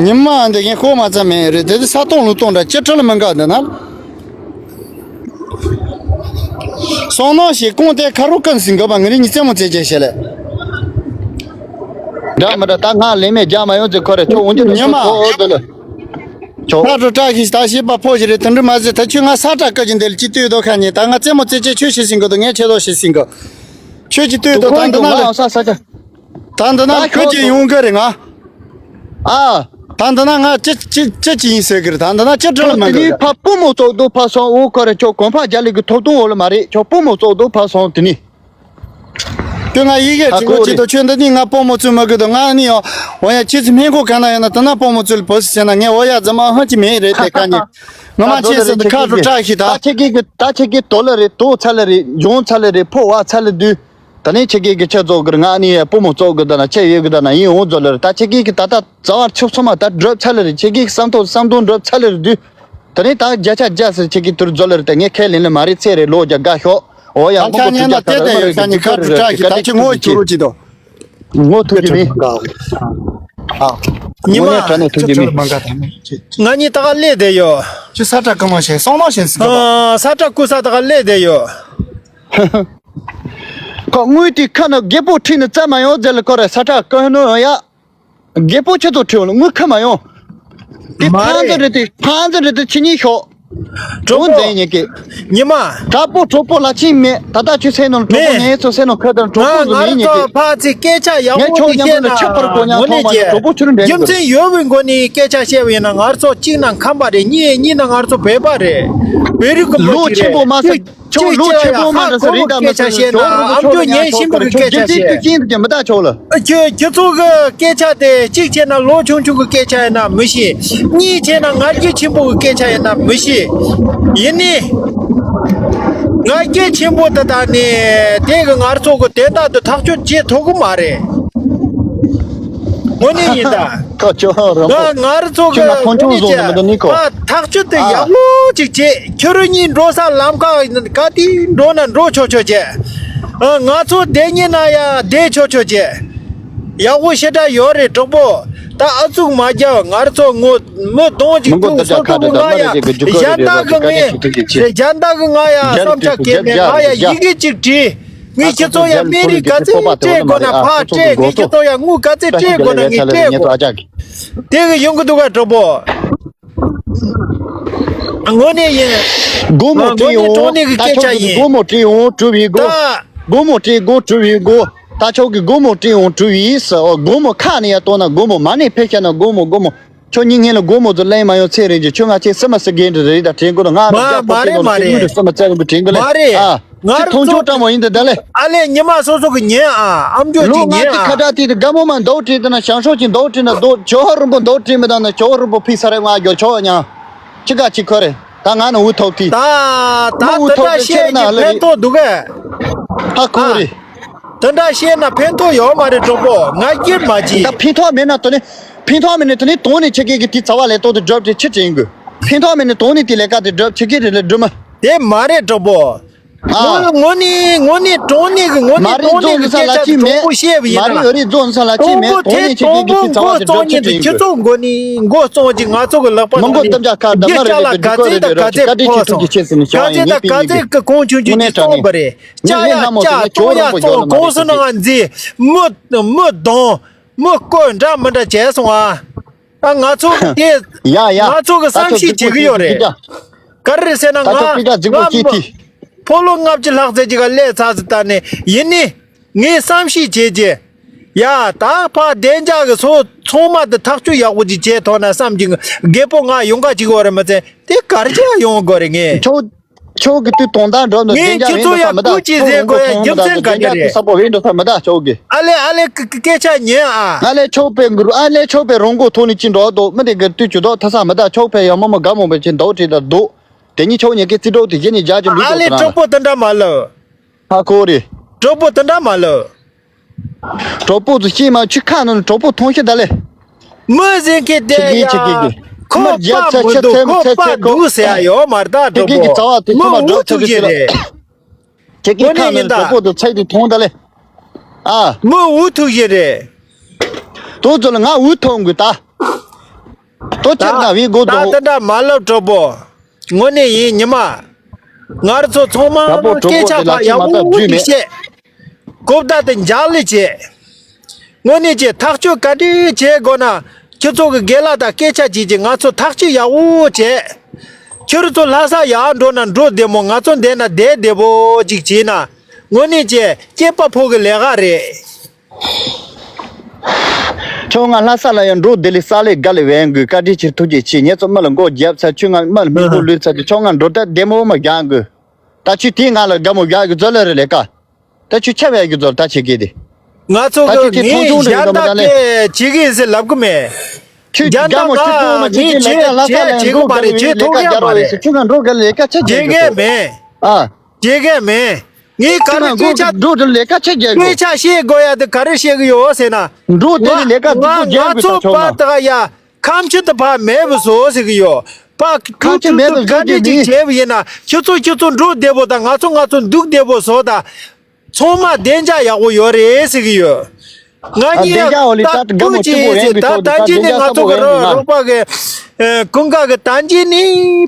ཉི་མ་འདི་ངས་ཤོག་མ་ཙམ་མེད་རེད་དེ་ས་སྟོང་ལུང་སྟོང་འདྲ་ཅི་ཁྲི་ལ་མི་འགག་འདི་ན། སོང་ནང་ཞིག་ཀོང་དེ་ཁ་རུ་ཀུན་ཟིན་དགོས་པ་ངི་རིང་ཉི་ཙེ་མོ་ཙེ་ཅེ་ཤེ་ལེ། འདྲ་མི་འདྲ་ད་ང་ལེ་མེད་རྒྱ་མ་ཡོང་ཙེ་ཁོ་རེ་ཁྱོད་འོང་རྒྱུ་ཉི་མ། ཁྱོད་ཁ་རུ་བཀྲ་ཤིས་ད་ཤེས་པ་ཕོ་ཞིག་རེད་དེ་འདྲ་མ་ཟེར་ད་ཁྱོད་ང་ས་བཀྲ་ཀ་ཅིག་འདི་ལ་ཅི་ལྟོས་དོ་ཁ་ཉེ་ད་ང་ཙེ་མོ་ཙེ་ཅེ་ཁྱོད་ཤེས་ཟིན་དགོས་དོ་ངས་ཁྱེད་དོ་ཤེས་ཟིན་དགོས། ཁྱོད་ཀྱིས་ལྟོས་དོ་ད་འདི་ན་ལ། ད་འདི་ན་ཁྱོད་ཀྱིས་ཡོང་གི་རེད་ང་། ཨ། ད་འདི་ན་ང་ཅི་ཅི་ཅི་ཅི་ཡིན་ཟེར་གི་རེད་ད་འདི་ན་ཅི་བྲེལ་མི་འདུག་ཡ། ཕ་སྤུ་མོ་ཙོག་འདུག་ཕ་སོང་འུ་ཁོ་རེ་ཁྱོད་གོང་འཕགས་རྒྱ་གླིང་གི་ཐོབ་ཐང་འོག་ལ་མ་རེད་ཁྱོད་སྤུ་མོ་ཙོག་འདུག་ཕ་སོང་དེ་ནི། དེ་ང་ཡི་གེ་ཨ་ཅི་གོ་ཅི་དོ་ཁྱོད་འདི་ནི་ང་སྤུ་མོ་ཙོག་མི་གི་དོ་ང་ནི་ཡང་འོ་ཡ་ཁྱེད་ཚོ་སྨན་ཁོག་ག་ན་ཡོད་ན་དེ་ན་སྤུ་མོ་ཙོག་ལ་བོ་སི་ཟེར་ན་ངས་འོ་ཡ་ཛི་མ་ཧ་ཅི་མེད་རེད་དེ་ཁ་ཉེ་ང་མ་ཁྱེད་ཟེར་དུ་ཁ་དྲོ་བཀྲ་ཤིས་ད། ད་ཁྱེད་ཀྱི་གི་ད་ཁྱེད་ཀྱི་དོ་ལ་རེད་དོ་ཚ་ལ་རེད་འཇོང་ཚ་ལ་རེད་ཕོ་བ་ཚ་ལ་དུས། ད་ནི་ཁྱེད་ཀྱིས་ཀྱི་ཁྱེད་ཚོ་གི་ང་ནི་སྤུ་མོ་ཙོག་གི་ད་ན་ཁྱེད་ཡོད་གི་ད་ན་ཡིན་འོང་ཚོ་ལེར་ད་ཁྱེད་ཀྱིས་ཀྱི་ད་ལྟ་རྩ་བར་ཆུ་ཚོད་མ་ད་སྒྲུབ་ཚ་ལེར་ཁྱེད་ཀྱིས་བསམ་ཐོག་བསམ་དོན་སྒྲུབ་ཚ་ལེར་དུས། ད་ནི་ད་བརྒྱ་ཆ་བརྒྱ་ཟེར་ཁྱེད་ཀྱིས་དུར་ཚོ་ལེར་ད་ངས་ཁས་ལེན་ལེ་མ་རེད་ཚེ་རེད་ལོ་བརྒྱ་དགའ་ཤོག་འོ་ཡ་ད་མགོ་ཁ་ཐུག་ཉན་ན་ཀྱ་ད་བལྟས་ད་ཡོད་ཁ་ཉི་ཁ་དྲུག་ཀྲ་ཞིག་ད་ཁྱེད་ངོ་ཅི་རུ་ཅི་དོ། ངོ་ཐུག་གི་མིན། ཉི་མ། ངོ་ནས་དྲ་ནས་ཐུག་གི་མིན། ང་གཉིས་ད་ག་སླེབས་བསྡད་ཡོད། ཁྱོད་ས་བཀྲ་སྐུ་མ་བྱས་སོང་ནོ་བྱས་ཟིན་གི་པ། ས་བཀྲ་སྐུ་ས་ད་ག་སླེབས་བསྡད་ཡོད། ཁོ་དངུལ་དེ་ཁ་ན་རྒད་པོ་ཁྲིད་ནས་བཙལ་མ་ཡོང་ཟེར་ལ་ཁོ་རེ་ས་ཁྲ་ཀ་ནོ་ཡ། རྒད་པོ་ཁྱེད་ཚོ་ཁྲིད་འོང་ལ་དངུལ་ཁ་མ་ཡོང་། དེ་མ་ཕང་ཚོ་རེད། རེད་དེ་ཕང་ཚོ་རེད་དེ་ཕྱི་ཉིན་ཤོག་གྲོགས་པོ་འཛིན་ཉེ་གི། ཉི་མ། གྲོགས་པོ་གྲོགས་པོ་ལ་ཕྱིན་མེད་ད་ལྟ་ཁྱོད་སེ་ནོ་གྲོགས་པོ་མེད། ངས་ཚོ་སེ་ནོ་ཁ་དང་གྲོགས་པོ་ང་ང་ཚོ་མེད་ཉེ་གི། ཕ་ཚིག་སྐད་ཆ་ཡག་ངས་པོ་ཁྱོད་དེ་ཉམས་བཤད་ལ་ན་ཆགས་པར་གོ་ཉག་ངོ་ཐོག་ནས་མ་ཀྱེ་ལ་གྲོགས་པོ་ཁྱོད་རང་འདྲ་རྒྱུ་མཚན་ཡོད་པའི་སྒོ་ནས་སྐད་ཆ་བཤད་པ་ཡིན་ན་ང་ཚོ་གཅིག་ན་ཁམས་པ་རེད། གཉིས་གཉིས་ན་ང་ཚོ་བོད་པ་རེད། བོད་རིགས་ཀྱི་མི་ལོ་གཅིག་ཆེན་པོ་རེད། མ་ཟད། ཁྱོད་ལོ་ཆེན་པོ་མ་འདྲ་ས་རེད་ད་མི་ཚོ་ལ་ཁྱོད་རུ་ཁྱོད་ཉན་ཤིང་པོ་གི་སྐད་ཆ་བཤད། ཁྱོད་ཀྱི་མི་ད་ཆོག་ལ། ཁྱོད་ཁྱོད་ཚོ་གི་སྐད་ཆ་དེ་གཅིག་བྱས་ན་ལོ་ཆུང་ཆུང་གི་སྐད་ཆ་ཡིན་ན་མི་ཤེས། གཉིས་བྱས་ན་ང་རྒྱལ་ཆེན་པོ་གི་སྐད་ཆ་ཡིན་ན་མི་ཤེས། ཡིན་ནི། ང་རྒྱལ་ཆེན་པོ་དེ་དག་ནི་དེ་གི་ང་ཚོ་གི་དེ་དག་ཏུ་ཐག་གཅོད་བྱེད་ཐུབ་གི་མ་རེད། དངོས་གནས་ཡིན་ད། ཁ་ཆོ་རང་པོ། ང་ང་རང་ཚོ་གི་ཁྱོད་ང་མཐོང་ཆུང་བཟོ་ནི་མི་འདུག་ནི་ཁོ། ཨ་ཐག་གཅོད་དེ་ཨ། ཡག་པོ་ཅིག་བྱེད། ཁྱོད་རང་གཉིས་འགྲོ་ས་ལམ་ཁ་ག་དེ་འགྲོ་ན་འགྲོ་ཆོག་ཆོག་བྱེད། ཨ་ང་ཚོ་བསྡད་ཉེ་ན་ཡ་བསྡད་ཆོག་ཆོག་བྱེད། ཡག་པོ་ཞེ་དྲག་ཡོད་རེད་གྲོགས་པོ། ད་ཨ་ཚུགས་མ་རྒྱབ། ང་རང་ཚོ་ངོ་མི་གདོང་གཅིག་མི་མགོ་ཐུག་ད་ཆ་སོ་ཁ་ཐུག་ད་ད་ང་མ་རེད་ཡ་རེད་གི་རྒྱུ་ཁོ་རེད་གཞན་རེད་དག་གི་རེད་ག་ངས་ནས་ཞིག་ཐུག་གི་ཆེ། གཞན་དག་གི་ང་ཡ་རྒྱ་རིགས་བསམ་འཁྲབ་ཐུག་གི་གལ་མེད། རྒྱ་ང་ཡ་རྒྱ་ཡི་གེ་གཅིག་བྲིས། ངས་ཁྱེད་ཚོ་ཡ་སྨན་རིགས་ག་ཚད་སྤྲད་དགོས་ན་ཕར་སྤྲད། ངས་ཁྱེད་ཚོ་ཡ་དངུལ་ག་ཚད་སྤྲད་དགོས་ན་ངས་སྤྲད་དགོས། དེ་གི་ཡོང་གི་འདུག་ག་གྲོགས་པོ། དངོས་གནས་ཡིན། སྒོར་མོ་སྤྲད་ཡོང་། ད་ཆོག་གི་སྒོར་མོ་སྤྲད་ཡོང་། གྲུབ་ཡིན་སྒོ། ད་སྒོར་མོ་སྤྲད་སྒོ་གྲུབ་ཡིན་སྒོ། ད་ཆོག་གི་སྒོར་མོ་སྤྲད་ཡོང་གྲུབ་ཡིན་ཟེར། སྒོར་མོ་ཁ་ནས་ཡ་གཏོང་ན་སྒོར་མོ་མ་ནས་ཕེབས་ཤ་ན་སྒོར་མོ་སྒོར་མོ། ཁྱོད་གཉིས་སྔོན་ལ་སྒོར་མོ་ཚོ་ལེན་མ་ཡོང་ཚེ་རིང་གི་ཁྱོད་ང་ཆེ་སི་མ་སི་རྒན་འདྲ་རེད་ད་དྲན་དགོས་ན་ང་མ་རང་མ་རྒྱ་ཕོ་རེད་སྐྱེས་མ་ནང་རེད། ཁྱོད་སི་མ་བཙལ་རུང་གི་དྲན་དགོས་ལེ། མ་རེད། ཨ། ང་ཁྱེད་རང་མཐོང་ཆུང་ཚོ་སྤྲང་མོ་ཡིན་ད་ད་ལེ། ཨ་ལས་ཉི་མ་སོ་སོ་གི་ཉན་ཨ། ཨམ་ཅོག་ལོ་ཅིག་ལྔ་ཉན་དེ་ཨ། ཁ་བྲལ་དེ་དགའ་མོ་མ་འདོག་བྲིས་དེ་ན་ཞང་ཤོག་ཅིག་འདོག་བྲིས་ན་འདོག་ཇོ་ཧ་རིན་པོ་འདོག་བྲིས་མི་དང་ན་ཇོ་ཧ་རིན་པོ་ཕི་ས་རེ་ང་རྒྱོ་ཆོག་ཉ། ཅི་ག་ཅི་ཁོ་རེ། ད་ང་ནི་འུ་ཐོག་ཏི། ད་ད་དེ་འདྲ་བཤད་ཀྱི་ཕན་ཐོགས་འདུག་གས། ཧ་ཁོ་རེ། དེ་འདྲ་བཤད་ན་ཕན་ཐོགས་ཡོད་མ་རེད་གྲོགས་པོ། ང་སྐྱིད་མ་སྐྱིད། ད་ཕན་ཐོགས་མེད་ན་དོ་ནི། ཕན་ཐོགས་མེད་ནི་དོ་ནི་དོང་ནི་ཆེ་གེ་གི་དེ་ཚ་བ་ལས་ཏོག་ཏུ་སྒྲུབ་དེ་ཕྱི་དྲན་དགོས། ཕན་ཐོགས་མེད་ནི་དོང་ནི་དེ་ལས་ཀ་དེ་སྒྲུབ་ཆེ་གེ་རེ་ལས་སྒྲུབ་མ། དེ་མ་རེད་གྲོགས་པོ། ཨ། ངོ་ངོ་ནི་ངོ་ནི་གྲོང་ནི་གི་ངོ་ནི་མ་རེད་གྲོང་ནི་རྫོང་གི་གི་ས་ལ་སྐད་ཆ་ཅི་དྲང་མེད། པོ་བཤད་པ་ཡིན་མ་རེད་ན། ཨ་རི་རྫོང་ས་ལ་ཅི་དྲང་མེད་པོ་དོང་དེ་ནི་ཆེ་གེ་གི་དྲང་པོ་དེ་ཚ་བ་མགོ་དེ་སྒྲུབ་རྩོམ་ཆེ་ཉིད་དུ་དྲན་ཁྱེད་དགོས། ཚོ་མགོ་ནི་མགོ་རྩོམ་གྱི་ང་ཚོ་གི་ལག་པ་མི་མགོ་ནང་ནི་གཏམ་རྒྱག་ཁ་འདི་བདག་མ་ཅ་རེད་ལ་ག་གི་ཚེ་དུས་ད་ག་ཚེ་ཕོ་སོང་བཀའ་དྲིན་ཆེ་ཐུགས་ཀྱི་ཆེ་ཟེར་ནས་བྱ་བ་ཡིན་ནི་པི་ཡིན་གི་ཁོང་ཆུང་ཆུང་གི་སྟོན་པ་རེད། ཅ་ཡ་ཅ་སྟོང་ཡ་སྟོང་གོང་སུ་ནང་ང་འཛི་མི་མི་གདོང་མི་བསྐོས་འདྲ་མི་འདྲ་བྱས་སོང་ཨ། ཨ་ང་ཚོ་གི་དེ་ཡ་ཡ། ང་ཚོ་གི་བསམ་ཤེས་བྱེད་གི་ཡོད་རེད། ག་རེ་རེད་ཟེར་ན་ད་ང་ཚོ་ཀི་ཀ་རྫིག་པོ་ང་སྐྱིད་མི་ཐི། ཕོ་ལོ་ལྔ་བཅུ་ལྷག་ཙམ་ཅིག་ག་སླེབས་ཚར་ཟིན་ད་ནས་ཡིན་ནི། ངས་བསམ་ཤེས་བྱེད་ཀྱི། ཡ་ད་ཕ་བདེ་འཇགས་གི་སོ་ཚང་མ་དེ་ཐག་གཅོད་ཡག་པོ་ཅིག་བྱས་ཐོག་ན་བསམ་གྱི། རྒད་པོ་ང་ཡོང་ག་ཅིག་བ་རེད་མ་ཚད་དེ་གར་ཅིག་ཡོང་དགོས་རེད་ངས། ཁྱོད་ཁྱོད་ཀྱི་དུས་གཏོང་ད་འགྲོ་འདུག་ངས་བདེ་འཇགས་ཁྱེད་ཡིན་ཚོ་འདུག་ཡ་ས་མི་ད་སྐུ་མཁྱེན་ཁྱོད་ཟེར་རོང་གོ་དགོས་ཡ་ཐོང་རྒྱུ་མི་ད་མཚན་ག་བདེ་འཇགས་རེད། དུས་ས་པོ་བས་འགྲོ་ས་མི་ད་ཁྱོད་ཀྱི། ཨ་ལེ་ཨ་ལེ་ཀི་ཀི་སྐད་ཆ་ཉན་ཨ། ཨ་ལེ་ཁྱོད་པའི་གུ་རུ་ཨ་ལེ་ཁྱོད་པའི་རོང་གོ་ཐོག་ནས་ཅི་འགྲོ་འདུག་མི་དེ་གི་དུས་ཇུ་འདུག་ཐ་ས་མི་ད་ཁྱོད་པའི་ཡ་མོ་མོ་དགའ་མོ་པའི་ཅི་འདུག་ཁྲིད་ད་འདུག་དེ་ཉིད་ཁྱོད་ཉིད་ཀྱི་རྩིས་འགྲོ་དེ་གཞི་ནས་རྒྱ་ཅི་ལུས་ཨ་ལེ་འགྲོ་གྲོགས་པོ་དེ་འདྲ་མ་ལབ། ཧ་གོ་རེད། གྲོགས་པོ་དེ་འདྲ་མ་ལབ། གྲོགས་པོ་ཚོ་ཤེས་མ་ཆུ་ཁ་ནང་ནས་གྲོགས་པོ་ཐོང་ཤི་ད་ལེ། མི་ཟེར་མཁན་དེ་ཆི་གི་ཡ། ཆི་གི་གི། ཁོ་མི་རྒྱལ་པ་ཚ་མི་ཆ་འདུག་ཚ་ཁོ་མཚེ་ཚེ་པ་ཁོ། འདུག་ཟེར་ཡ་ཡོད་མ་རེད་ད་ཆི་གི་གི་གྲོགས་པོ། ཚ་བ་དེ་མི་ཁོ་མ་འུ་འགྲོ་ཐུག་ཚུགས་ཤི་ཤི་ལ། རེད། ཆི་གི་དངོས་གནས་ཁ་ཡིན་ནང་ད། གྲོགས་པོ་དེ་ཚེ་དེ་ཐོང་ད་ལེ། ཨ། མི་འུ་ཐུག་ཤི་རེད། དོ་ཚོ་ལ་ང་འུ་ཐོང་དགོས་ད། དོ་ད་ཁྱེད་ད་བི་གོ་ད་དོ། དེ་འདྲ་མ་ལབ་གྲོགས་པོ། དངོས་གནས་ཡིན་ཉི་མ། ང་རང་ཚོ་ཚང་མ་ད་པོ་གྲོགས་སྐད་པོ་ཆ་དེ་ལ་ཕར་ཅི་ཡག་མ་ལྟ་པོ་རྒྱུས་ཅིག་མེད། བཤད། གོ་བརྡ་དེ་འཇགས་ལེ་བྱེད། དངོས་གནས་ཀྱི་ཐག་གཅོད་ག་འདྲས་བྱེད་དགོས་ན། ཁྱོད་ཚོ་གི་རྒན་ལགས་དང་སྐད་ཆ་བྱེད་ཀྱི་ང་ཚོ་ཐག་གཅོད་ཡག་པོ་བྱེད། ཁྱོད་རང་ཚོ་ལྷ་ས་ཡར་འགྲོ་ན་འགྲོ་བདེ་མོ། ང་ཚོ་འདས་ན་བསྡད་བདེ་པོ་ཅིག་བྱེད་ན། དངོས་གནས་ཀྱི་སྐྱེས་པ་ཕོ་གི་ལས་ཀ་རེད། ཁྱོད་ང་ལྷ་ས་ལ་ཡང་འགྲོ་བདེ་ལེ་ས་ལེ་དགའ་ལེ་བས་འགུལ་བཀའ་དྲིན་ཆེ་ཐུགས་རྗེ་ཆེ། ངེད་ཚོ་མི་ལ་མགོ་རྒྱབ་ཚར། ཁྱོད་ང་མི་ལ་མི་མགོ་ལུས་ཚར་དུས་ཁྱོད་ང་འགྲོ་ད་བདེ་མོ་མ་རྒྱག་འགུལ། ད་ཁྱོད་དེ་ང་ལ་དགའ་མོ་རྒྱག་གི་ཛོ་ལ་རེ་ལེ་ཀ། ད་ཁྱོད་ཆ་བས་གི་ཛོ་ལ་ད་ཆེ་གེ་དེ། ང་ཚོ་ད་ཁྱོད་གི་དེ་མཐོང་ངས་ཆུང་རེ་གཞན་གི་མ་དག་ད་ལེ། གི་ཆེ་གེ་ཟེར་ལབ་གི་མེད། ཁྱོད་གཞན་དག་དགའ་མོ་ཁྱོད་ང་ཐོང་མ་ཆེ་གེ་ངས་ལེ་ཀ་ལྷ་ས་བྱེད་ལ་ཡང་བྱེད་གི་འགྲོ་མ་ག་རེད། ལེ་ཁྱོད་ལེ་ཐོག་ཀ་ཡ་རྒྱག་རོ་མ་ཡེ་རེད། ཟེར་ཁྱོད་ང་འགྲོ་ག་ལེ་ལེ་ཀ་ཆ་བྱེད་གི་གེ་མེད། ཨ། བྱེད་གི་མེད། ངས་ག་རེ་སྐད་ཆ་འགྲོ་དུ་ལས་ཀ་ཆེ་རྒྱལ་སྐད་ཆ་བཤད་དགོས་ཡ་དེ་ག་རེ་བཤད་གི་ཡོད་ཟེར་ན། འགྲོ་དེ་ནི་ལས་ཀ་ང་འགྲོ་རྒྱལ་ང་ཚོ་དགོས་ད་ཆོག་པ་ན། དག་ཡ་ཁམས་ཆུ་དུ་ཕ་མེད་བུ་བཟོ་ཟེར་གི་ཡོད། ཕ་ཁམས་ཁུ་ཆུ་ཁུ་མེད་དུ་ག་འགྲོ་རེ་རྒྱུ་ཅིག་མིན། བྱས་པ་ཡིན་ན་ཁྱོད་ཚོ་ཁྱོད་ཚོ་འགྲོ་བདེ་བོ་དང་ང་ཚོ་ང་ཚོ་འདུག་བདེ་བོ་བཟོ་དང་། ཚང་མ་བདེ་འཇགས་ཡག་པོ་ཡོད་རེད་ཟེར་གི་ཡོད། ང་ཨ་གཉིས་བདེ་འཇགས་འོ་ལི་ད་ད་དགའ་མོ་ཐུག་ཅི་ཅེས་པོ་ཟེར་ཡིན་ད་གི་ད་ཐོག་ད་ད་ཅི་ནི་ང་ཚོ་གི་རོ་རོགས་པ་གི་ཀུན་དགའ་གི་ད་ཅི་ནི་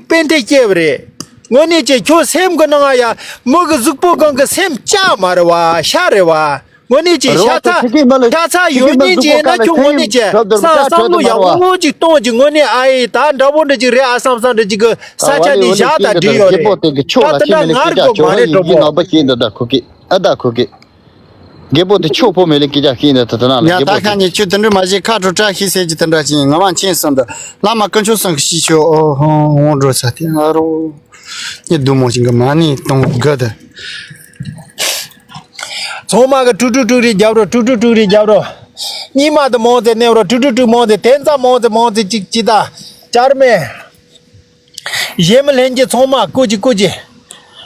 པན་ཏེ་སྐྱེས་པ་རེད། དངོས་གནས་ཀྱི་ཁྱོད་སེམས་གི་ནང་ཡ་མི་གི་གཟུགས་པོ་གང་གི་སེམས་ལྕགས་མ་རེད་བ་ཤ་རེད་བ། དངོས་གནས་ཀྱི་རོ་ཤ་ཚ་ཐག་ཤ་ཚ་ཡོད་ཉིན་ཅི་ཡིན་ན་ཁྱོད་དངོས་གནས་ཀྱི་བསམ་བསམ་བློ་ཡག་པོ་ཅིག་གཏོང་ཅིག་དངོས་གནས་ཨ་ཡེ་ད་འདྲ་པོ་འདྲ་ཅིག་རེད་ཨ་བསམ་བསམ་འདྲ་ཅིག་གི་ས་ཆ་ནས་བཞག་ད་འགྲིག་ཡོད་རེད། ད་དེ་འདྲ་ངར་དགོས་མ་རེད་གྲོགས་པོ། ཨ་ད་ཁ་ཉེ་ཁྱོད་དེ་འདྲ་མ་བྱེད་ཁ་ཁ་ཉེ་ཁྱོད་དེ་འདྲ་མ་བྱེད་ཁ་གྲོ་བཀྲ་ཤིས་ཟེར་གྱི་དེ་འདྲ་ཅིག་ང་མ་མཁྱེན་སོང་། འདི་བླ་མ་དཀོན་མཆོག་གསུམ་གྱི་ཤིས་ཆོག་ཨོ་ཧོ་འོང་འགྲོ་ས་དེ་ཨ་རོ། ཉི་དུ་མོ་ཞིག་གི་མ་ཎི་གཏོང་དགོས་ཏེ། ཚང་མ་གི་ཀྲུག་ཀྲུག་ཀྲུག་རེ་རྒྱབ་རོགས། ཀྲུག་ཀྲུག་ཀྲུག་རེ་རྒྱབ་རོགས། གཉིས་མ་དེ་མང་ཙེ་གནས་རོགས། ཀྲུག་ཀྲུག་ཀྲུག་མང་ཙེ་དེ་ཙམ་མང་ཙེ་མང་ཙེ་ཅིག་ཅི་ད་ཅར་མེ། གཞན་མི་ལྷན་རྒྱས་ཚང་མ་སྐུ་མཁྱེན་སྐུ་མཁྱེན།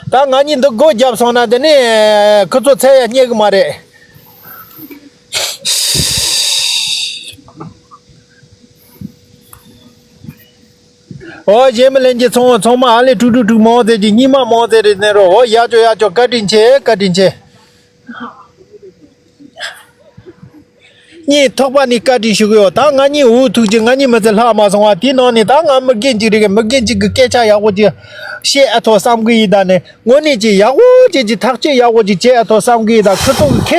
ད་ང་གཉིས་འདི་སྒོ་བརྒྱབ་སོང་ན་དེ་ནས་ཁོ་ཚོ་ཚད་ཡ་རྙེད་གི་མ་རེད། ཨོ་གཞས་མི་ལེན་གྱི་ཚོང་ཚོང་མ་ཨ་ལེ་ཀྲུག་ཀྲུག་ཀྲུག་མང་ཟེར་གྱི་སྙིང་མ་མང་ཟེར་རེད་ནས་རོ། ཨོ་ཡག་ཅོ་ཡག་ཅོ། བཀའ་དྲིན་ཆེ། བཀའ་དྲིན་ཆེ། གཉིས་ཐོག་པ་ནས་བཀའ་དྲིན་ཞུ་གི་ཡོད། ད་ང་གཉིས་འུ་ཐུག་ཅིག་ང་གཉིས་མི་ཚེ་ལྷག་མ་སོང་བ་དེའི་ནང་ནས་ད་ང་མི་རྒན་ཅིག་རེད། མི་རྒན་ཅིག་གི་སྐད་ཆ་ཡག་པོ་ཅིག་བཤད་ཨ་ཐོ་བསམ་གི་ཡིན། ད་ནས་དངོས་གནས་ཅིག་ཡག་པོ་ཅིག་ཅིག་ཐག་གཅོད་ཡག་པོ་ཅིག་བྱེད་ཨ་ཐོ་བསམ་གི་ཡིན། ད་ཁུ་ཐུག་གི་ཁེ